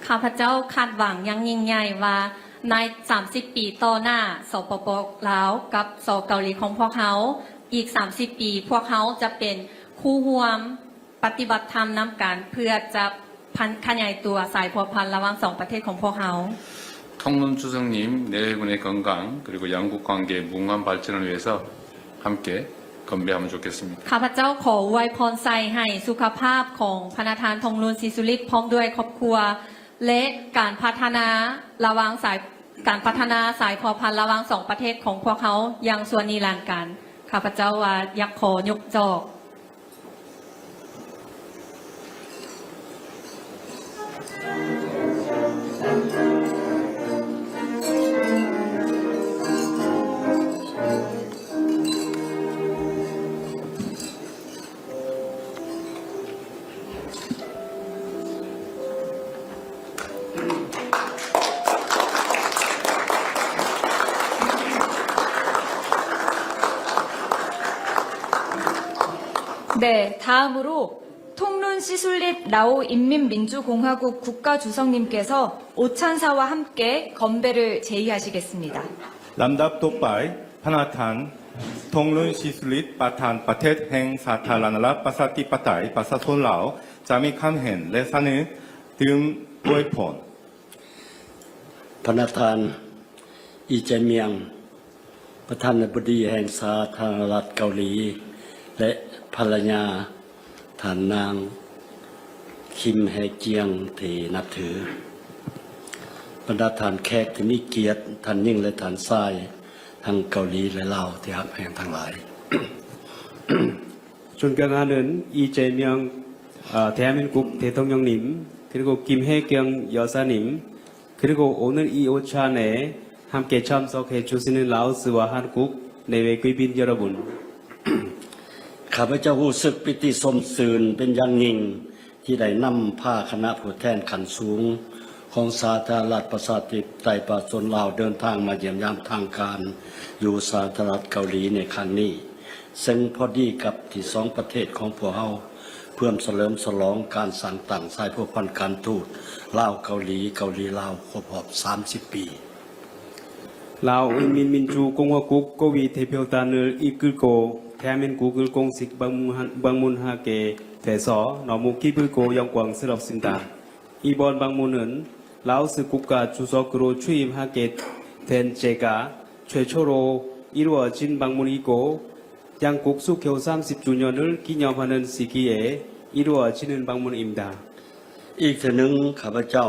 ຂ້າພະເຈົ້າຄາດຫວັງຢ່າງຍິ່ງໃຫຍ່ວ່າ ໃນສາມສິບປີຕໍ່ໜ້າ ສປປ ລາວ ກັບ ສ ເກົາຫຼີຂອງພວກເຮົາ ອີກສາມສິບປີ ພວກເຮົາຈະເປັນຄູ່ຮ່ວມປະຕິບັດທຳນຳກັນ ເພື່ອຈະພັນຂະຫຍາຍຕົວສາຍພົວພັນລະຫວ່າງສອງປະເທດຂອງພວກເຮົາ. 통론 주석님, 내외분의 건강, 그리고 양국 관계의 무궁한 발전을 위해서 함께 건배하면 좋겠습니다. ຂ້າພະເຈົ້າຂໍອວຍພອນໄຊໃຫ້ສຸຂະພາບຂອງພະນະທ່ານ ທອງລຸນ ສີສຸລິດ ພ້ອມດ້ວຍຄອບຄົວ ແລະ ການພັດທະນາລະຫວ່າງສາຍ ການພັດທະນາສາຍພົວພັນລະຫວ່າງສອງປະເທດຂອງພວກເຮົາຢ່າງຊົ່ວນິລັນການ. ຂ້າພະເຈົ້າວ່າຢາກຂໍຍົກຈອກ. 네, 다음으로 통룬 시술립 라오 인민민주공화국 국가주석님께서 오찬사와 함께 건배를 제의하시겠습니다. ລຳດັບຕໍ່ໄປ ພະນະທ່ານ ທອງລຸນ ສີສຸລິດ ປະທານປະເທດແຫ່ງສາທາລະນະລັດ ປະຊາທິປະໄຕ ປະຊາຊົນລາວ ຈະມີຄຳເຫັນ ແລະ ສະເໜີຕື່ມອວຍພອນ. ພະນະທ່ານ ອີ ເຈ ມຽງ ປະທານາທິບໍດີແຫ່ງສາທາລະນະລັດເກົາຫຼີ ແລະ ພັນລະຍາ ທ່ານນາງ ຄິມ ແຮຈຽງ ທີ່ນັບຖື, ບັນດາທ່ານແຂກທີ່ມີກຽດ ທ່ານຍິງ ແລະ ທ່ານຊາຍ ທັງເກົາຫຼີ ແລະ ລາວ ທີ່ຮັກແພງທັງຫຼາຍ. Chonkyanghaneun, Lee Jae-myung, 어, 대한민국 대통령님, 그리고 김혜경 여사님, 그리고 오늘 이 오찬에 함께 참석해 주시는 라오스와 한국 내외貴賓여러분. ຂ້າພະເຈົ້າຮູ້ສຶກປີຕິຊົມຊື່ນເປັນຢ່າງຍິ່ງ ທີ່ໄດ້ນຳພາຄະນະຜູ້ແທນຂັ້ນສູງຂອງສາທາລະນະລັດປະຊາທິປະໄຕປະຊາຊົນລາວ ເດີນທາງມາຢ້ຽມຢາມທາງການຢູ່ສາທາລະນະລັດເກົາຫຼີໃນຄັ້ງນີ້. ເຊິ່ງພໍດີກັບທີ່ສອງປະເທດຂອງພວກເຮົາເພື່ອມສະເຫຼີມສະຫຼອງການສ້າງຕັ້ງສາຍພົວພັນການທູດລາວ-ເກົາຫຼີ, ເກົາຫຼີ-ລາວ ຄົບຮອບສາມສິບປີ. 라오 인민민주공화국 고위 대표단을 이끌고 대한민국을 공식 방문한, 방문하게 돼서 너무 기쁘고 영광스럽습니다. 이번 방문은 라오스 국가 주석으로 취임하게 된 제가 최초로 이루어진 방문이고, 양국 수교 삼십 주년을 기념하는 시기에 이루어지는 방문입니다. ອີກເທື່ອໜຶ່ງ ຂ້າພະເຈົ້າ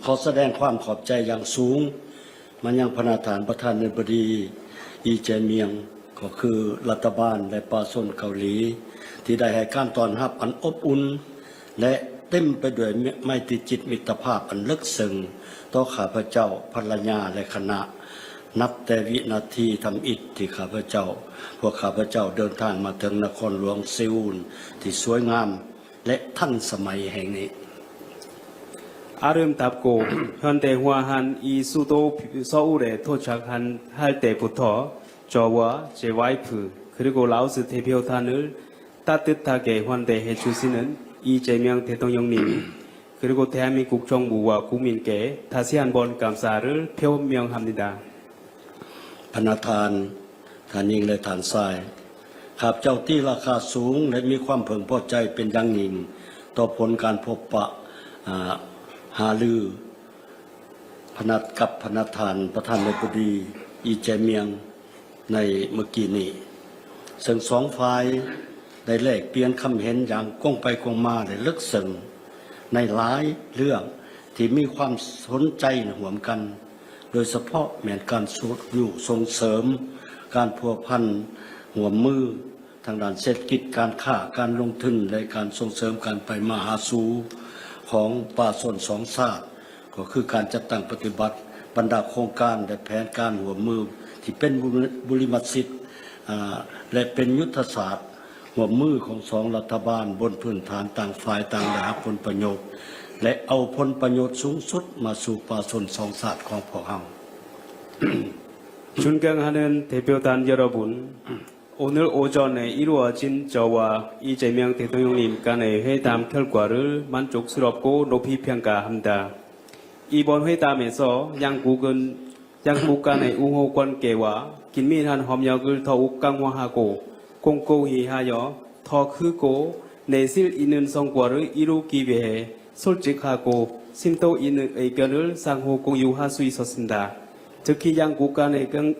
ຂໍສະແດງຄວາມຂອບໃຈຢ່າງສູງ ມາຍັງພະນະທ່ານປະທານາທິບໍດີ ອີ ເຈ ມຽງ ກໍຄືລັດຖະບານ ແລະ ປະຊາຊົນເກົາຫຼີ ທີ່ໄດ້ໃຫ້ການຕ້ອນຮັບອັນອົບອຸ່ນ ແລະ ເຕັມໄປດ້ວຍໄມຕີຈິດມິດຕະພາບອັນເລິກເຊິ່ງຕໍ່ຂ້າພະເຈົ້າ, ພັນລະຍາ ແລະ ຄະນະ. ນັບແຕ່ວິນາທີທຳອິດທີ່ຂ້າພະເຈົ້າ, ພວກຂ້າພະເຈົ້າເດີນທາງມາເຖິງນະຄອນຫຼວງເຊອູນທີ່ສວຍງາມ ແລະ ທັນສະໄໝແຫ່ງນີ້. 아름답고 현대화한 이 수도 서울에 도착한, 할 때부터 저와 제 와이프 그리고 라오스 대표단을 따뜻하게 환대해 주시는 이재명 대통령님 그리고 대한민국 정부와 국민께 다시 한번 감사를 표명합니다. ພະນະທ່ານ ທ່ານຍິງ ແລະ ທ່ານຊາຍ ຂ້າພະເຈົ້າຕີລາຄາສູງ ແລະ ມີຄວາມເພິ່ງພໍໃຈເປັນຢ່າງຍິ່ງ ຕໍ່ຜົນການພົບປະ ອາ ຫາລື ພະນັດ ກັບພະນະທ່ານ ປະທານາທິບໍດີ ອີ ເຈມຽງ ໃນມື້ກີ້ນີ້ ເຊິ່ງສອງຝ່າຍໄດ້ແລກປ່ຽນຄຳເຫັນຢ່າງກົງໄປກົງມາ ແລະ ເລິກເຊິ່ງ ໃນຫຼາຍເລື່ອງທີ່ມີຄວາມສົນໃຈຮ່ວມກັນ, ໂດຍສະເພາະແມ່ນການຊຸກຍູ້ສົ່ງເສີມການພົວພັນຮ່ວມມື ທາງດ້ານເສດຖະກິດ, ການຄ້າ, ການລົງທຶນ ແລະ ການສົ່ງເສີມການໄປມາຫາສູ່ຂອງປະຊາຊົນສອງຊາດ, ກໍຄືການຈັດຕັ້ງປະຕິບັດບັນດາໂຄງການ ແລະ ແຜນການຮ່ວມມືທີ່ເປັນບຸລິມະສິດ ອາ ແລະ ເປັນຍຸດທະສາດຮ່ວມມືຂອງສອງລັດຖະບານ ບົນພື້ນຖານຕ່າງຝ່າຍຕ່າງໄດ້ຮັບຜົນປະໂຫຍດ ແລະ ເອົາຜົນປະໂຫຍດສູງສຸດມາສູ່ປະຊາຊົນສອງຊາດຂອງພວກເຮົາ. 존경하는 대표단 여러분, 오늘 오전에 이루어진 저와 이재명 대통령님 간의 회담 결과를 만족스럽고 높이 평가합니다. 이번 회담에서 양국은, 양국 간의 우호 관계와 긴밀한 협력을 더욱 강화하고 공고히 하여 더 크고 내실 있는 성과를 이루기 위해 솔직하고 심도 있는 의견을 상호 공유할 수 있었습니다. 특히 양국 간의 경,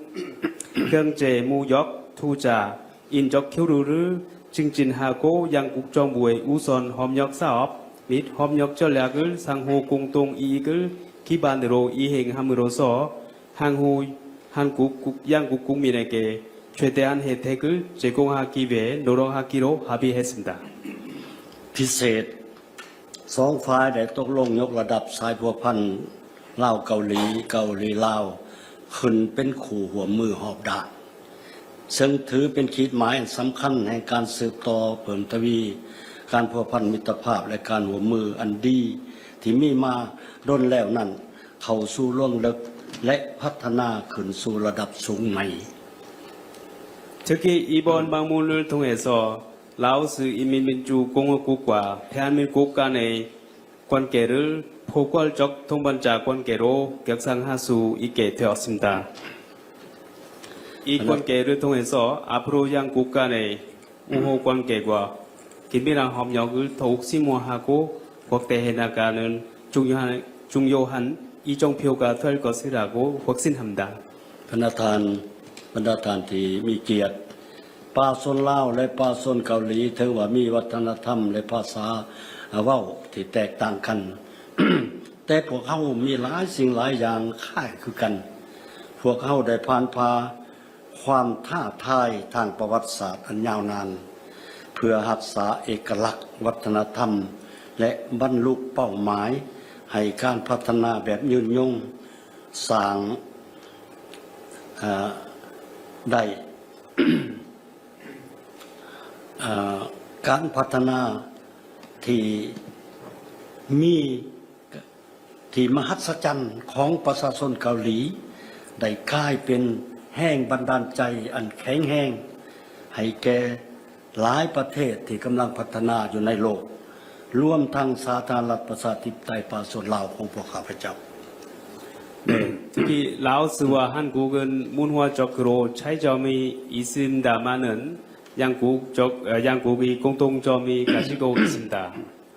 경제, 무역, 투자, 인적 교류를 증진하고 양국 정부의 우선 협력 사업 및 협력 전략을 상호 공동 이익을 기반으로 이행함으로써 향후 한국 국, 양국 국민에게 최대한 혜택을 제공하기 위해 노력하기로 합의했습니다. ພິເສດ ສອງຝ່າຍໄດ້ຕົກລົງຍົກລະດັບສາຍພົວພັນລາວ-ເກົາຫຼີ, ເກົາຫຼີ-ລາວ ຂຶ້ນເປັນຄູ່ຮ່ວມມືຮອບດ້ານ, ເຊິ່ງຖືເປັນຂີດໝາຍອັນສຳຄັນແຫ່ງການສືບຕໍ່ເພີ່ມທະວີການພົວພັນມິດຕະພາບ ແລະ ການຮ່ວມມືອັນດີທີ່ມີມາດົນແລ້ວນັ້ນ ເຂົ້າສູ່ລວງເລິກ ແລະ ພັດທະນາຂຶ້ນສູ່ລະດັບສູງໃໝ່. 특히 이번 방문을 통해서 라오스 인민민주공화국과 대한민국 간의 관계를 포괄적 동반자 관계로 격상할 수 있게 되었습니다. 이 관계를 통해서 앞으로 양국 간의 우호 관계와 긴밀한 협력을 더욱 심화하고 확대해 나가는 중요한, 중요한 이정표가 될 것이라고 확신합니다. ບັນດາທ່ານ ບັນດາທ່ານທີ່ມີກຽດ, ປະຊາຊົນລາວ ແລະ ປະຊາຊົນເກົາຫຼີ ເຖິງວ່າມີວັດທະນະທຳ ແລະ ພາສາເວົ້າທີ່ແຕກຕ່າງກັນ, ແຕ່ພວກເຮົາມີຫຼາຍສິ່ງຫຼາຍຢ່າງຄ້າຍຄືກັນ. ພວກເຮົາໄດ້ຜ່ານຜ່າ ຄວາມທ້າທາຍທາງປະຫວັດສາດອັນຍາວນານ ເພື່ອຮັກສາເອກະລັກວັດທະນະທຳ ແລະ ບັນລຸເປົ້າໝາຍໃຫ້ການພັດທະນາແບບຍືນຍົງ ສ້າງ ເອີ ໄດ້ ເອີ ການພັດທະນາທີ່ມີ ທີ່ມະຫັດສະຈັນຂອງປະຊາຊົນເກົາຫຼີ ໄດ້ກາຍເປັນແຮງບັນດານໃຈອັນແຂງແຮງ ໃຫ້ແກ່ຫຼາຍປະເທດທີ່ກຳລັງພັດທະນາຢູ່ໃນໂລກ, ລວມທັງສາທາລະນະລັດປະຊາທິປະໄຕປະຊາຊົນລາວຂອງພວກຂ້າພະເຈົ້າ. 네, 특히 라오스와 한국은 문화적으로 차이점이 있습니다만은 양국 적, 어, 양국이 공통점이 가지고 있습니다.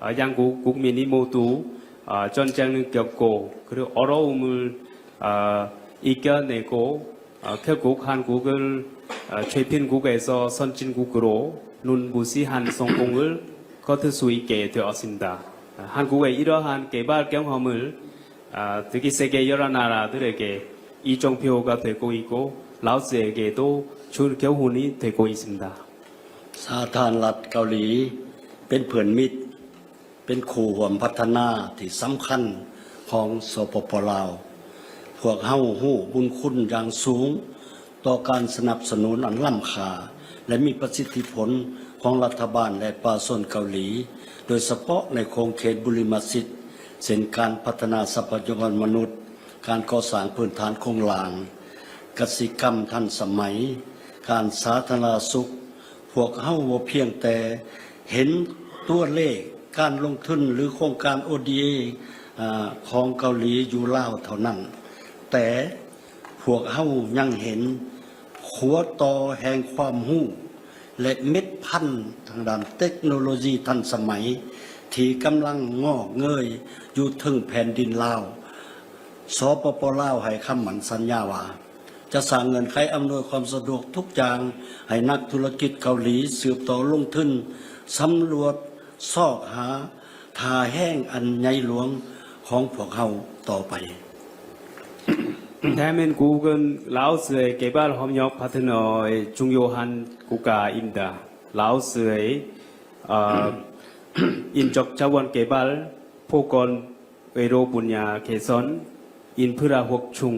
어, 양국 국민이 모두 어, 전쟁을 겪고 그리고 어려움을 어, 이겨내고 어, 결국 한국을 어, 최貧국에서 선진국으로 눈부시한 성공을 거둘 수 있게 되었습니다. 어, 한국의 이러한 개발 경험을 어, 특히 세계 여러 나라들에게 이정표가 되고 있고 라오스에게도 좋은 교훈이 되고 있습니다. ສາທາລະນະລັດເກົາຫຼີ ເປັນເພື່ອນມິດ ເປັນຄູ່ຮ່ວມພັດທະນາທີ່ສຳຄັນຂອງ ສປປ ລາວ. ພວກເຮົາຮູ້ບຸນຄຸນຢ່າງສູງຕໍ່ການສະໜັບສະໜູນອັນລ້ຳຄ່າ ແລະ ມີປະສິດທິຜົນຂອງລັດຖະບານ ແລະ ປະຊາຊົນເກົາຫຼີ, ໂດຍສະເພາະໃນຂົງເຂດບຸລິມະສິດ ເຊັ່ນ ການພັດທະນາຊັບພະຍາກອນມະນຸດ, ການກໍ່ສ້າງພື້ນຖານໂຄງລ່າງ, ກະສິກຳທັນສະໄໝ, ການສາທາລະນະສຸກ, ພວກເຮົາບໍ່ພຽງແຕ່ເຫັນຕົວເລກການລົງທຶນ ຫຼື ໂຄງການ ໂອ ດີ ເອ ອາ ຂອງເກົາຫຼີຢູ່ລາວເທົ່ານັ້ນ, ແຕ່ພວກເຮົາຍັງເຫັນຂົວຕໍ່ແຫ່ງຄວາມຮູ້ ແລະ ເມັດພັນທາງດ້ານເຕັກໂນໂລຢີທັນສະໄໝ ທີ່ກຳລັງງອກເງີຍຢູ່ເທິງແຜ່ນດິນລາວ. ສປປ ລາວ ໃຫ້ຄຳໝັ້ນສັນຍາວ່າ ຈະສ້າງເງື່ອນໄຂອຳນວຍຄວາມສະດວກທຸກຢ່າງໃຫ້ນັກທຸລະກິດເກົາຫຼີສືບຕໍ່ລົງທຶນ, ສຳຫຼວດຊອກຫາທ່າແຮງອັນໃຫຍ່ຫຼວງຂອງພວກເຮົາຕໍ່ໄປ. Thaimin kugen Laos sưi kebar homyok pathenoi Chung Yohan kuka imda Laos sưi, a, injok chawan kebar pokon Ero punya keson in pura hok chung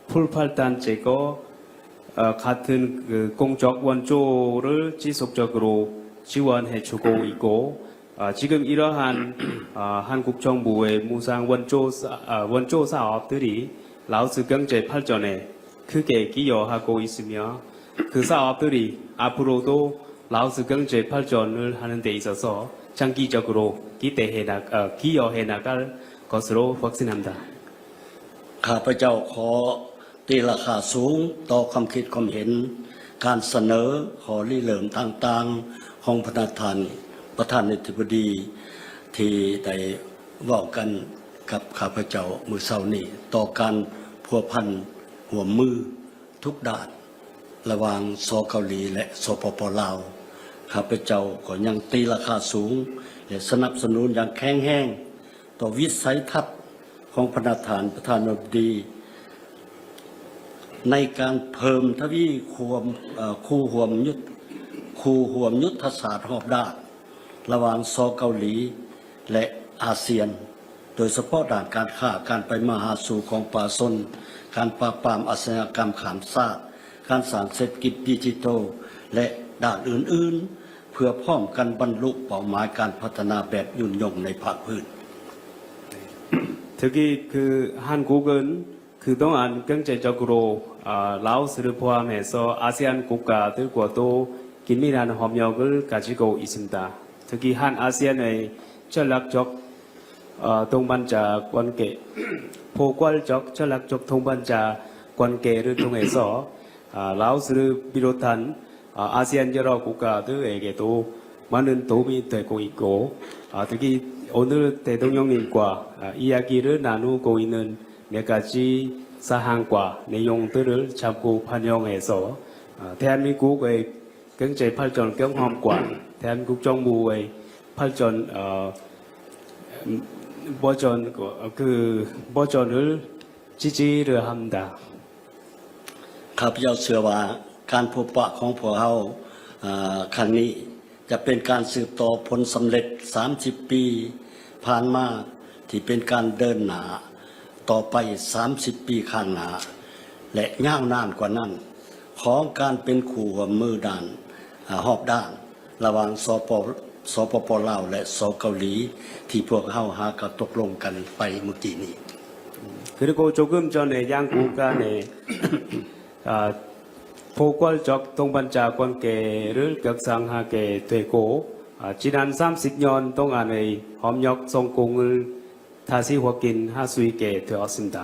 pul pal tan cheko, a, khatun, e, kong chok wan cho re chi sok chok ro chi wan he chuko iko, a, chikum irahan, a, han kuk chong bu e musang wan cho sa, a, wan cho sa op turi, lau su gang che pal chone, kuke ki yo ha ko isumya, ku sa op turi, apuro to, Laos gang che pal chon nul hanan te isa so, chang ki chok ro, ki te he na, a, ki yo he na kal, ko sro fak sinam da. ຂ້າພະເຈົ້າຂໍຕີລາຄາສູງຕໍ່ຄວາມຄິດຄວາມເຫັນ, ການສະເໜີຂໍ້ລິເລີ່ມຕ່າງໆຂອງພະນະທ່ານປະທານາທິບໍດີ ທີ່ໄດ້ເວົ້າກັນກັບຂ້າພະເຈົ້າມື້ເຊົ້ານີ້ ຕໍ່ການພົວພັນຮ່ວມມື ທຸກດ້ານລະຫວ່າງ ສ ເກົາຫຼີ ແລະ ສປປ ລາວ. ຂ້າພະເຈົ້າກໍຍັງຕີລາຄາສູງ ແລະ ສະໜັບສະໜູນຢ່າງແຂງແຮງຕໍ່ວິໄສທັດຂອງພະນະທ່ານປະທານາທິບໍດີ ໃນການເພີ່ມທະວີຄວາມ, ເອີ, ຄູ່ຮ່ວມຍຸດ, ຄູ່ຮ່ວມຍຸດທະສາດຮອບດ້ານ ລະຫວ່າງ ສ ເກົາຫຼີ ແລະ ອາຊຽນ, ໂດຍສະເພາະດ້ານການຄ້າ, ການໄປມາຫາສູ່ຂອງປະຊາຊົນ, ການປາບປາມອາຊະຍາກຳຂ້າມຊາດ, ການສ້າງເສດຖະກິດດິຈິໂຕ ແລະ ດ້ານອື່ນໆ ເພື່ອພ້ອມກັນບັນລຸເປົ້າໝາຍການພັດທະນາແບບຍືນຍົງໃນພາກພື້ນ. Thagi khu han kugun, Khutongan kangche chokro, a, Laos suru phua me so ASEAN kuka tu kuato kinmiran homyogul kachiko isimta. Tuki han ASEAN e chalak chok, a, tongbancha kwanke. Phokwal chok chalak chok tongbancha kwanke ru tong eso, a, Laos suru birotan, a, ASEAN jero kuka tu ege tu manun tomi te ko iko. A, tuki onur te tong yong nin kwa, a, iyaki ru nanu ko inun Neka chi sahang kwa ne yong turul chapku phanyong e so. A, then mi ku kwe keng chai phal chon keng hom kwa. Then ku chong bu we phal chon, a, bo chon ko, ku bo chon rul chi chi ru ham da. ຂ້າພະເຈົ້າເຊື່ອວ່າການພົບປະຂອງພວກເຮົາ, ອາ, ຄັ້ງນີ້ ຈະເປັນການສືບຕໍ່ຜົນສຳເລັດສາມສິບປີຜ່ານມາ ທີ່ເປັນການເດີນໜ້າຕໍ່ໄປສາມສິບປີຂ້າງໜ້າ ແລະ ຍາວນານກວ່ານັ້ນ ຂອງການເປັນຄູ່ຮ່ວມມືດ້ານ, ອາ, ຮອບດ້ານ ລະຫວ່າງ ສປ, ສປປ ລາວ ແລະ ສ ເກົາຫຼີ ທີ່ພວກເຮົາຫາກໍຕົກລົງກັນໄປມື້ກີ້ນີ້. Kuri ko chokum chone yang ku kane, a, Phokwal chok tongbancha kwanke rul kak sang ha ke tueko, a, chinan samsip nyon tong anei homyok song kongul thasi hwakin ha sui ke tue osimta.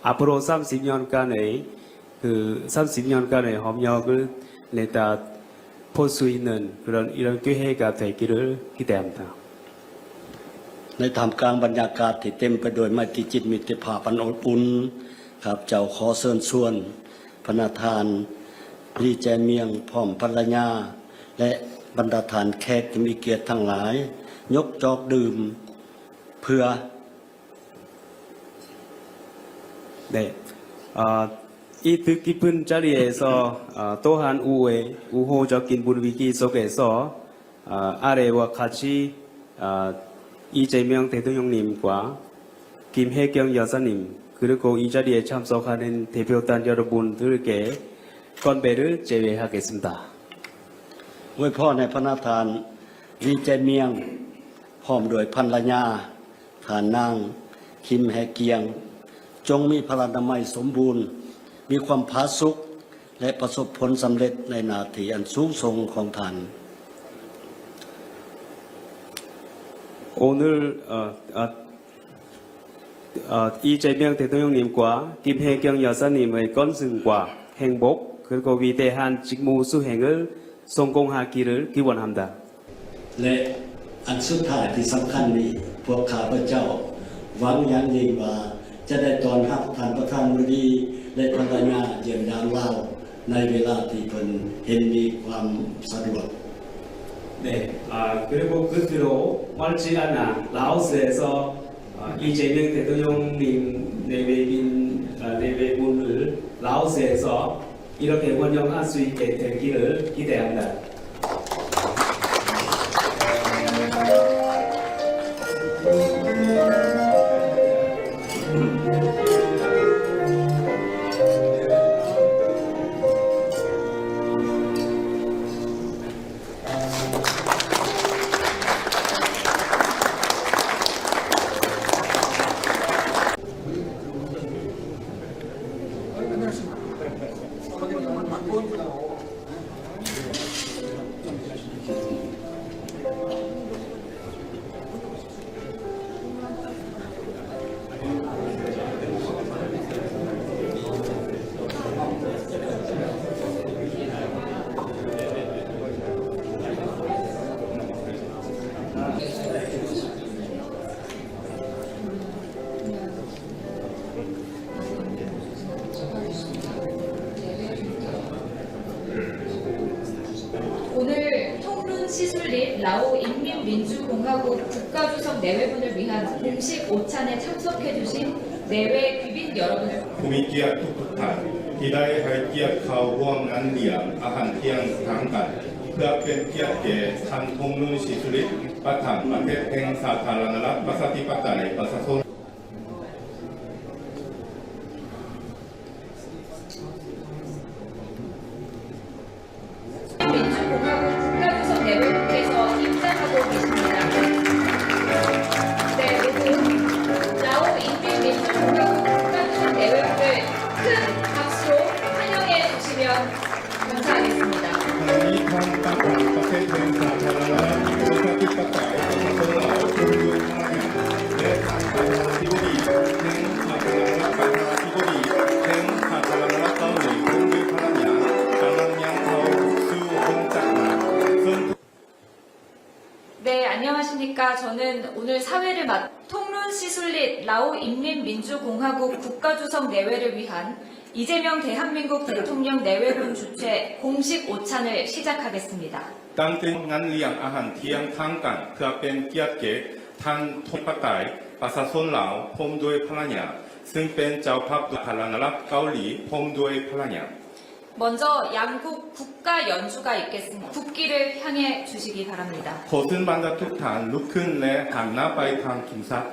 Apro samsip nyon kanei, ku samsip nyon kanei homyok rul neta phosui nen, kuron iron kuhe ka tue kirul kitemta. ໃນທ່າມກາງບັນຍາກາດທີ່ເຕັມໄປດ້ວຍໄມຕີຈິດມິດຕະພາບອັນອົບອຸ່ນ, ຂ້າພະເຈົ້າຂໍເຊີນຊວນພະນະທ່ານ ລີ ແຈມຽງ ພ້ອມພັນລະຍາ ແລະ ບັນດາທ່ານແຂກທີ່ມີກຽດທັງຫຼາຍ ຍົກຈອກດື່ມເພື່ອ Ite, a, i tuki pun chari eso, a, tohan u e, u ho jokin bun wiki sok eso, a, are wa kachi, a, i chai meong te tu yong nim kwa, kim he kyong ya sanim, kuruko i chari e cham sok hanen te pyo tan yoro bun turke, kon beru chewe ha ke simta. ອວຍພອນໃຫ້ພະນະທ່ານ ລີ ແຈມຽງ ພ້ອມດ້ວຍພັນລະຍາ ທ່ານນາງ ຄິມ ແຮກຽງ ຈົ່ງມີພະລານາໄມສົມບູນ, ມີຄວາມຜາສຸກ ແລະ ປະສົບຜົນສຳເລັດໃນໜ້າທີ່ອັນສູງສົ່ງຂອງທ່ານ. 오늘 어, 어, 어, 이재명 대통령님과 김혜경 여사님의 건승과 행복 그리고 위대한 직무 수행을 성공하기를 기원합니다. ແລະ ອັນສຸດທ້າຍທີ່ສຳຄັນນີ້, ພວກຂ້າພະເຈົ້າຫວັງຢ່າງຍິ່ງວ່າຈະໄດ້ຕ້ອນຮັບທ່ານປະທານບໍດີ ແລະ ພັນລະຍາຢ້ຽມຢາມລາວ ໃນເວລາທີ່ເພິ່ນເຫັນມີຄວາມສະດວກ. 네, 아, 그리고 끝으로 멀지 않아 라오스에서 아, 이재명 대통령님 내외빈, 아, 내외분을 라오스에서 이렇게 원정할 수 있게 되기를 기대합니다. 오늘 통룬 시술릿 라오 인민민주공화국 국가주석 내외분을 위한 공식 오찬에 참석해 주신 내외 귀빈 여러분을 ຜູ້ມີກຽດທຸກໆທ່ານ ທີ່ໄດ້ໃຫ້ກຽດເຂົ້າຮ່ວມງານລ້ຽງອາຫານທ່ຽງທາງການ ເພື່ອເປັນກຽດແກ່ທ່ານ ທອງລຸນ ສີສຸລິດ ປະທານປະເທດແຫ່ງສາທາລະນະລັດ ປະຊາທິປະໄຕ ປະຊາຊົນ 민주공화국 국가주석 내외국에서 입장하고 계십니다. 네, 모두 라오 인민민주공화국 국가주석 내외국을 큰 박수로 환영해 주시면 감사하겠습니다. ທາງນີ້ທ່ານປະທານປະເທດແຫ່ງສາທາລະນະລັດ ປະຊາທິປະໄຕ ປະຊາຊົນລາວ ຜູ້ມີພະລັງງານ ແລະ ທ່ານປະທານາທິບໍດີແຫ່ງສາທາລະນະລັດ ປະທານາທິບໍດີແຫ່ງສາທາລະນະລັດເກົາຫຼີ ພ້ອມດ້ວຍພະລັງງານ ກຳລັງຍ່າງເຂົ້າສູ່ຫ້ອງຈັດງານ ເຊິ່ງ 네, 안녕하십니까. 저는 오늘 사회를 맡, 통룬 시술릿 라오 인민민주공화국 국가주석 내외를 위한 이재명 대한민국 대통령 내외분 주최 공식 오찬을 시작하겠습니다. ຕັ້ງແຕ່ງານລ້ຽງອາຫານທ່ຽງທາງການ ເພື່ອເປັນກຽດແກ່ທ່ານ ທອງ ປະໄຕ ປະຊາຊົນລາວ ພ້ອມດ້ວຍພະລັງງານ ຊຶ່ງເປັນເຈົ້າພາບສາທາລະນະລັດເກົາຫຼີ ພ້ອມດ້ວຍພະລັງງານ. 먼저 양국 국가 연주가 있겠습니다. 국기를 향해 주시기 바랍니다. ຂໍເຊີນບັນດາທຸກທ່ານລຸກຂຶ້ນ ແລະ ຫັນໜ້າໄປທາງທຸງຊາດ.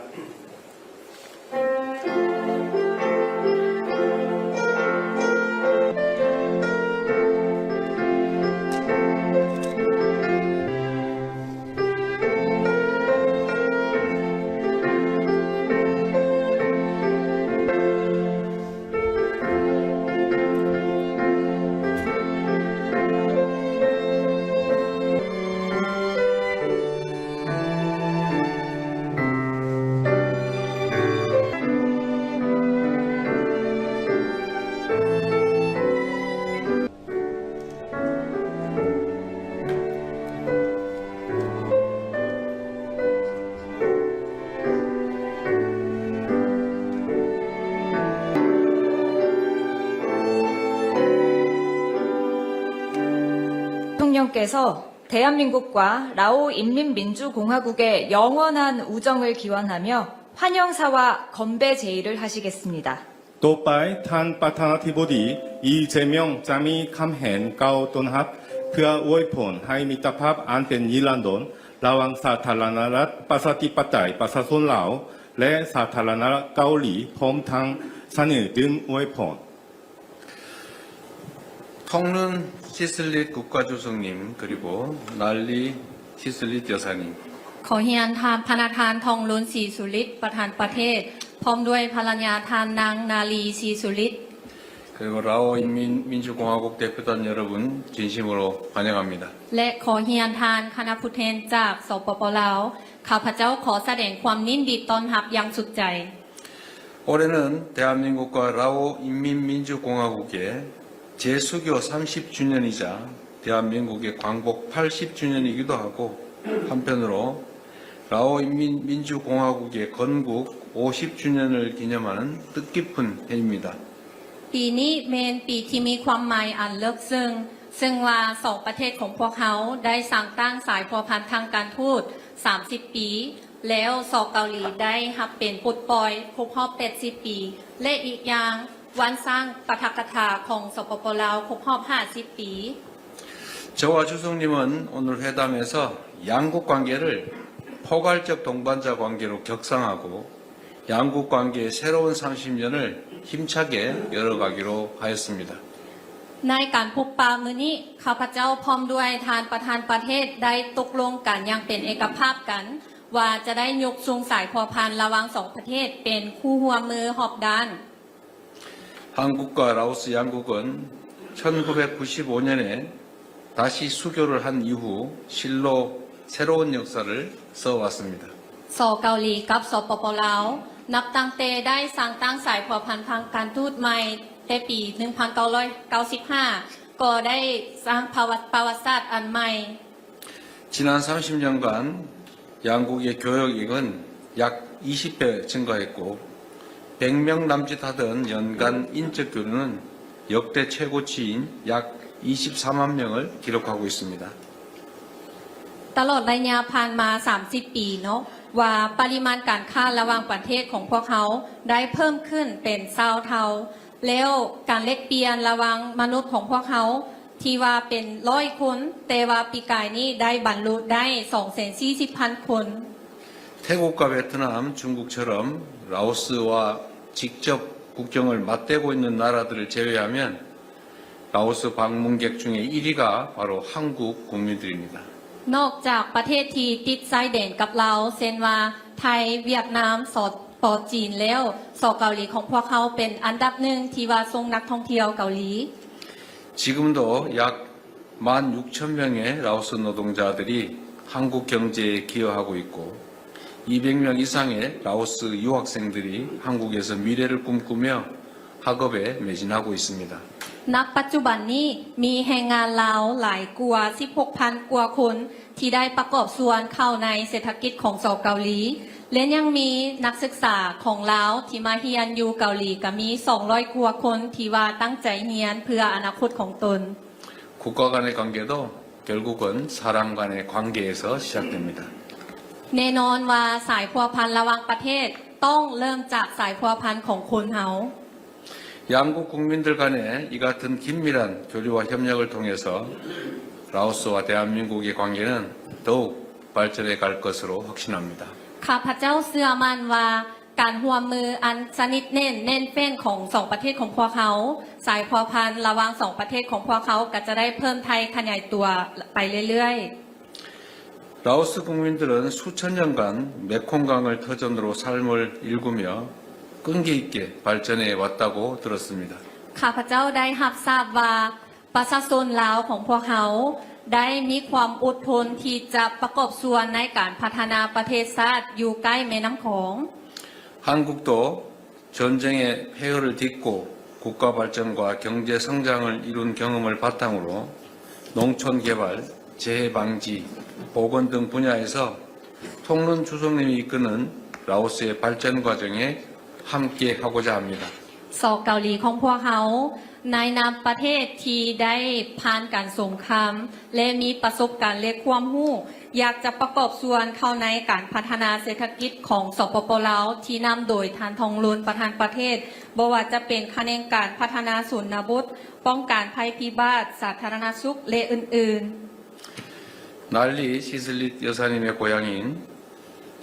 대통령께서 대한민국과 라오 인민민주공화국의 영원한 우정을 기원하며 환영사와 건배 제의를 하시겠습니다. ຕໍ່ໄປທ່ານປະທານາທິບໍດີ ອີ ເຈມຽງ ຈະມີຄຳແຫ່ງກ່າວຕ້ອນຮັບ ເພື່ອອວຍພອນໃຫ້ມິດຕະພາບອັນເປັນນິລັນດອນ ລະຫວ່າງສາທາລະນະລັດ ປະຊາທິປະໄຕ ປະຊາຊົນລາວ ແລະ ສາທາລະນະລັດເກົາຫຼີ ພ້ອມທັງສະເໜີດື່ມອວຍພອນ. ܬງລຸນ ຊິສລິດ ກຸກກາຈູຊົງນິມ ກະລິໂກ ນາລີ ຊິສລິດ ຢາຊານິມ. ຂໍຮຽນທ່ານ ພະນະທ່ານ ທອງລຸນ ສີສຸລິດ ປະທານປະເທດ ພ້ອມດ້ວຍພະລະຍາທ່ານ ນາງ ນາລີ ສີສຸລິດ. 그리고 라오 인민민주공화국 대표단 여러분, 진심으로 환영합니다. ແລະ ຂໍຮຽນທ່ານຄະນະຜູ້ແທນຈາກ ສປປ ລາວ, ຂ້າພະເຈົ້າຂໍສະແດງຄວາມຍິນດີຕ້ອນຮັບຢ່າງສຸດໃຈ. 올해는 대한민국과 라오 인민민주공화국의 재수교 삼십 주년이자 대한민국의 광복 팔십 주년이기도 하고, 한편으로 라오 인민민주공화국의 건국 오십 주년을 기념하는 뜻깊은 해입니다. ປີນີ້ແມ່ນປີທີ່ມີຄວາມໝາຍອັນເລິກເຊິ່ງ, ເຊິ່ງວ່າສອງປະເທດຂອງພວກເຮົາໄດ້ສ້າງຕັ້ງສາຍພົວພັນທາງການທູດສາມສິບປີ, ແລ້ວ ສ ເກົາຫຼີໄດ້ຮັບເປັນປົດປ່ອຍຄົບຮອບແປດສິບປີ ແລະ ອີກຢ່າງ ວັນສ້າງປາຖະກະຖາຂອງ ສປປ ລາວ ຄົບຮອບຫ້າສິບປີ. 저와 주석님은 오늘 회담에서 양국 관계를 포괄적 동반자 관계로 격상하고, 양국 관계의 새로운 삼십 년을 힘차게 열어가기로 하였습니다. ໃນການພົບປະມື້ນີ້, ຂ້າພະເຈົ້າພ້ອມດ້ວຍທ່ານປະທານປະເທດໄດ້ຕົກລົງກັນຢ່າງເປັນເອກະພາບກັນ ວ່າຈະໄດ້ຍົກສູງສາຍພົວພັນລະຫວ່າງສອງປະເທດເປັນຄູ່ຮ່ວມມືຮອບດ້ານ. 한국과 라오스 양국은 천구백구십오 년에 다시 수교를 한 이후 실로 새로운 역사를 써왔습니다. ສ ເກົາຫຼີກັບ ສປປ ລາວ ນັບຕັ້ງແຕ່ໄດ້ສ້າງຕັ້ງສາຍພົວພັນທາງການທູດໃໝ່ແຕ່ປີໜຶ່ງພັນເກົ້າຮ້ອຍເກົ້າສິບຫ້າ ກໍໄດ້ສ້າງປະຫວັດ ປະຫວັດສາດອັນໃໝ່. 지난 삼십 년간 양국의 교역액은 약 이십 배 증가했고, 백 명 남짓 하던 연간 인적 교류는 역대 최고치인 약 이십사만 명을 기록하고 있습니다. ຕະຫຼອດໄລຍະຜ່ານມາສາມສິບປີເນາະ ວ່າປະລິມານການຄ້າລະຫວ່າງປະເທດຂອງພວກເຮົາໄດ້ເພີ່ມຂຶ້ນເປັນຊາວເທົ່າ, ແລ້ວການແລກປ່ຽນລະຫວ່າງມະນຸດຂອງພວກເຮົາທີ່ວ່າເປັນຮ້ອຍຄົນ, ແຕ່ວ່າປີກາຍນີ້ໄດ້ບັນລຸໄດ້ສອງແສນສີ່ສິບພັນຄົນ. 태국과 베트남, 중국처럼 라오스와 직접 국경을 맞대고 있는 나라들을 제외하면 라오스 방문객 중에 일 위가 바로 한국 국민들입니다. ນອກຈາກປະເທດທີ່ຕິດຊາຍແດນກັບລາວ ເຊັ່ນວ່າ ໄທ, ຫວຽດນາມ, ສປ ຈີນ ແລ້ວ, ສ ເກົາຫຼີຂອງພວກເຮົາເປັນອັນດັບໜຶ່ງທີ່ວ່າສົ່ງນັກທ່ອງທ່ຽວເກົາຫຼີ. 지금도 약 만 육천 명의 라오스 노동자들이 한국 경제에 기여하고 있고, 이백 명 이상의 라오스 유학생들이 한국에서 미래를 꿈꾸며 학업에 매진하고 있습니다. ນະປັດຈຸບັນນີ້ ມີແຮງງານລາວຫຼາຍກວ່າສິບຫົກພັນກວ່າຄົນ ທີ່ໄດ້ປະກອບສ່ວນເຂົ້າໃນເສດຖະກິດຂອງ ສ ເກົາຫຼີ ແລະ ຍັງມີນັກສຶກສາຂອງລາວທີ່ມາຮຽນຢູ່ເກົາຫຼີ ກໍມີສອງຮ້ອຍກວ່າຄົນທີ່ວ່າຕັ້ງໃຈຮຽນເພື່ອອະນາຄົດຂອງຕົນ. 국가 간의 관계도 결국은 사람 간의 관계에서 시작됩니다. ແນ່ນອນວ່າສາຍພົວພັນລະຫວ່າງປະເທດຕ້ອງເລີ່ມຈາກສາຍພົວພັນຂອງຄົນເຮົາ. 양국 국민들 간의 이 같은 긴밀한 교류와 협력을 통해서 라오스와 대한민국의 관계는 더욱 발전해 갈 것으로 확신합니다. ຂ້າພະເຈົ້າເຊື່ອໝັ້ນວ່າ ການຮ່ວມມືອັນສະໜິດແໜ້ນແໜ້ນແຟ້ນຂອງສອງປະເທດຂອງພວກເຮົາ, ສາຍພົວພັນລະຫວ່າງສອງປະເທດຂອງພວກເຮົາກໍຈະໄດ້ເພີ່ມໄທຂະຫຍາຍຕົວໄປເລື້ອຍໆ. 라오스 국민들은 수천 년간 메콩강을 터전으로 삶을 일구며 끈기 있게 발전해 왔다고 들었습니다. ຂ້າພະເຈົ້າໄດ້ຮັບຊາບວ່າ ປະຊາຊົນລາວຂອງພວກເຮົາໄດ້ມີຄວາມອົດທົນທີ່ຈະປະກອບສ່ວນໃນການພັດທະນາປະເທດຊາດຢູ່ໃກ້ແມ່ນ້ຳຂອງ. 한국도 전쟁의 폐허를 딛고 국가 발전과 경제 성장을 이룬 경험을 바탕으로 농촌 개발, 재해 방지, 보건 등 분야에서 통론 주석님이 이끄는 라오스의 발전 과정에 함께 하고자 합니다. ສ ເກົາຫຼີຂອງພວກເຮົາ ໃນນາມປະເທດທີ່ໄດ້ຜ່ານການສົງຄາມ ແລະ ມີປະສົບການ ແລະ ຄວາມຮູ້ ຢາກຈະປະກອບສ່ວນເຂົ້າໃນການພັດທະນາເສດຖະກິດຂອງ ສປປ ລາວ ທີ່ນຳໂດຍທ່ານ ທອງລຸນ ປະທານປະເທດ, ບໍ່ວ່າຈະເປັນຂະແໜງການພັດທະນາຊົນນະບົດ, ປ້ອງກັນໄພພິບັດ, ສາທາລະນະສຸກ ແລະ ອື່ນໆ. ܢܠລີ 시슬리ܬ 여사님의 고향인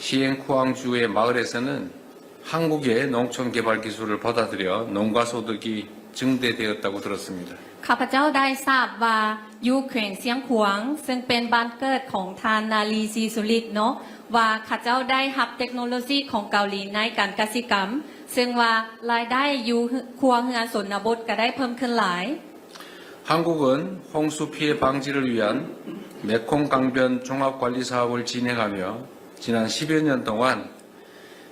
시행 코ܥܘ의 마을에서는 한국의 농촌 개발 기술을 받아들여 농가 소득이 증대되었다고 들었습니다. ຂ້າພະເຈົ້າໄດ້ຊາບວ່າ ຢູ່ແຂວງຊຽງຂວາງ ເຊິ່ງເປັນບ້ານເກີດຂອງທ່ານນາລີ ສີສຸລິດເນາະ ວ່າເຂົາເຈົ້າໄດ້ຮັບເຕັກໂນໂລຊີຂອງເກົາຫຼີໃນການກະສິກຳ ເຊິ່ງວ່າລາຍໄດ້ຢູ່ຄົວເຮືອນຊົນນະບົດກໍໄດ້ເພີ່ມຂຶ້ນຫຼາຍ. 한국은 홍수 피해 방지를 위한 메콩 강변 종합 관리 사업을 진행하며 지난 십 여 년 동안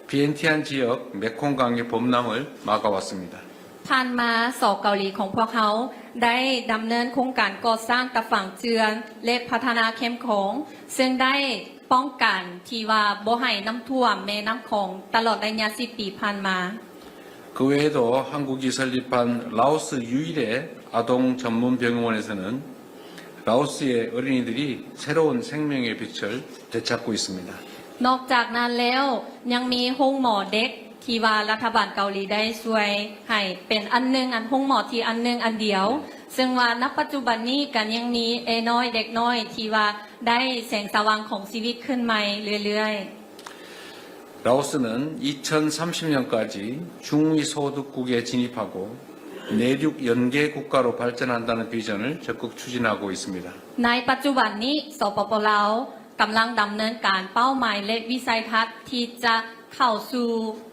비엔티안 지역 메콩강의 범람을 막아왔습니다. ຜ່ານມາ ສ.ເກົາຫຼີຂອງພວກເຮົາໄດ້ດຳເນີນໂຄງການກໍ່ສ້າງຕາຝັ່ງເຈື່ອນ ແລະ ພັດທະນາແຄມຂອງ ເຊິ່ງໄດ້ປ້ອງກັນທີ່ວ່າບໍ່ໃຫ້ນ້ຳຖ້ວມແມ່ນ້ຳຂອງຕະຫຼອດໄລຍະສິບປີຜ່ານມາ. 그 외에도 한국이 설립한 라오스 유일의 아동 전문 병원에서는 라오스의 어린이들이 새로운 생명의 빛을 되찾고 있습니다. ນອກຈາກນັ້ນແລ້ວ ຍັງມີໂຮງໝໍເດັກ ທີ່ວ່າລັດຖະບານເກົາຫຼີໄດ້ຊ່ວຍໃຫ້ເປັນອັນໜຶ່ງ ອັນໂຮງໝໍທີ່ອັນໜຶ່ງອັນດຽວ ເຊິ່ງວ່ານະປັດຈຸບັນນີ້ກໍຍັງມີເອນ້ອຍເດັກນ້ອຍທີ່ວ່າໄດ້ແສງສະຫວ່າງຂອງຊີວິດຂຶ້ນໃໝ່ເລື້ອຍໆ. 라오스는 이천삼십 년까지 중위소득국에 진입하고 내륙 연계 국가로 발전한다는 비전을 적극 추진하고 있습니다. ໃນປັດຈຸບັນນີ້ ສປປ ລາວ ກຳລັງດຳເນີນການເປົ້າໝາຍ ແລະ ວິໄສທັດທີ່ຈະເຂົ້າສູ່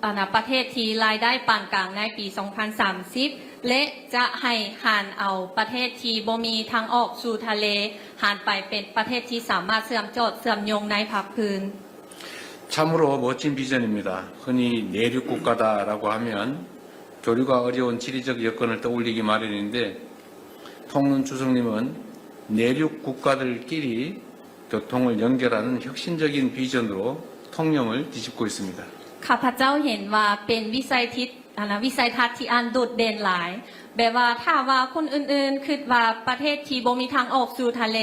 ອາ ນະ ປະເທດທີ່ລາຍໄດ້ປານກາງໃນປີສອງພັນສາມສິບ ແລະ ຈະໃຫ້ຫັນເອົາປະເທດທີ່ບໍ່ມີທາງອອກສູ່ທະເລ ຫັນໄປເປັນປະເທດທີ່ສາມາດເຊື່ອມຈອດເຊື່ອມໂຍງໃນພາກພື້ນ. 참으로 멋진 비전입니다. 흔히 내륙 국가다라고 하면 교류가 어려운 지리적 여건을 떠올리기 마련인데, 통눈 주석님은 내륙 국가들끼리 교통을 연결하는 혁신적인 비전으로 통념을 뒤집고 있습니다. ຂ້າພະເຈົ້າເຫັນວ່າເປັນວິໄສທິດ ອັນນະ ວິໄສທັດທີ່ອັນໂດດເດັ່ນຫຼາຍ ແບບວ່າຖ້າວ່າຄົນອື່ນໆຄິດວ່າປະເທດທີ່ບໍ່ມີທາງອອກສູ່ທະເລ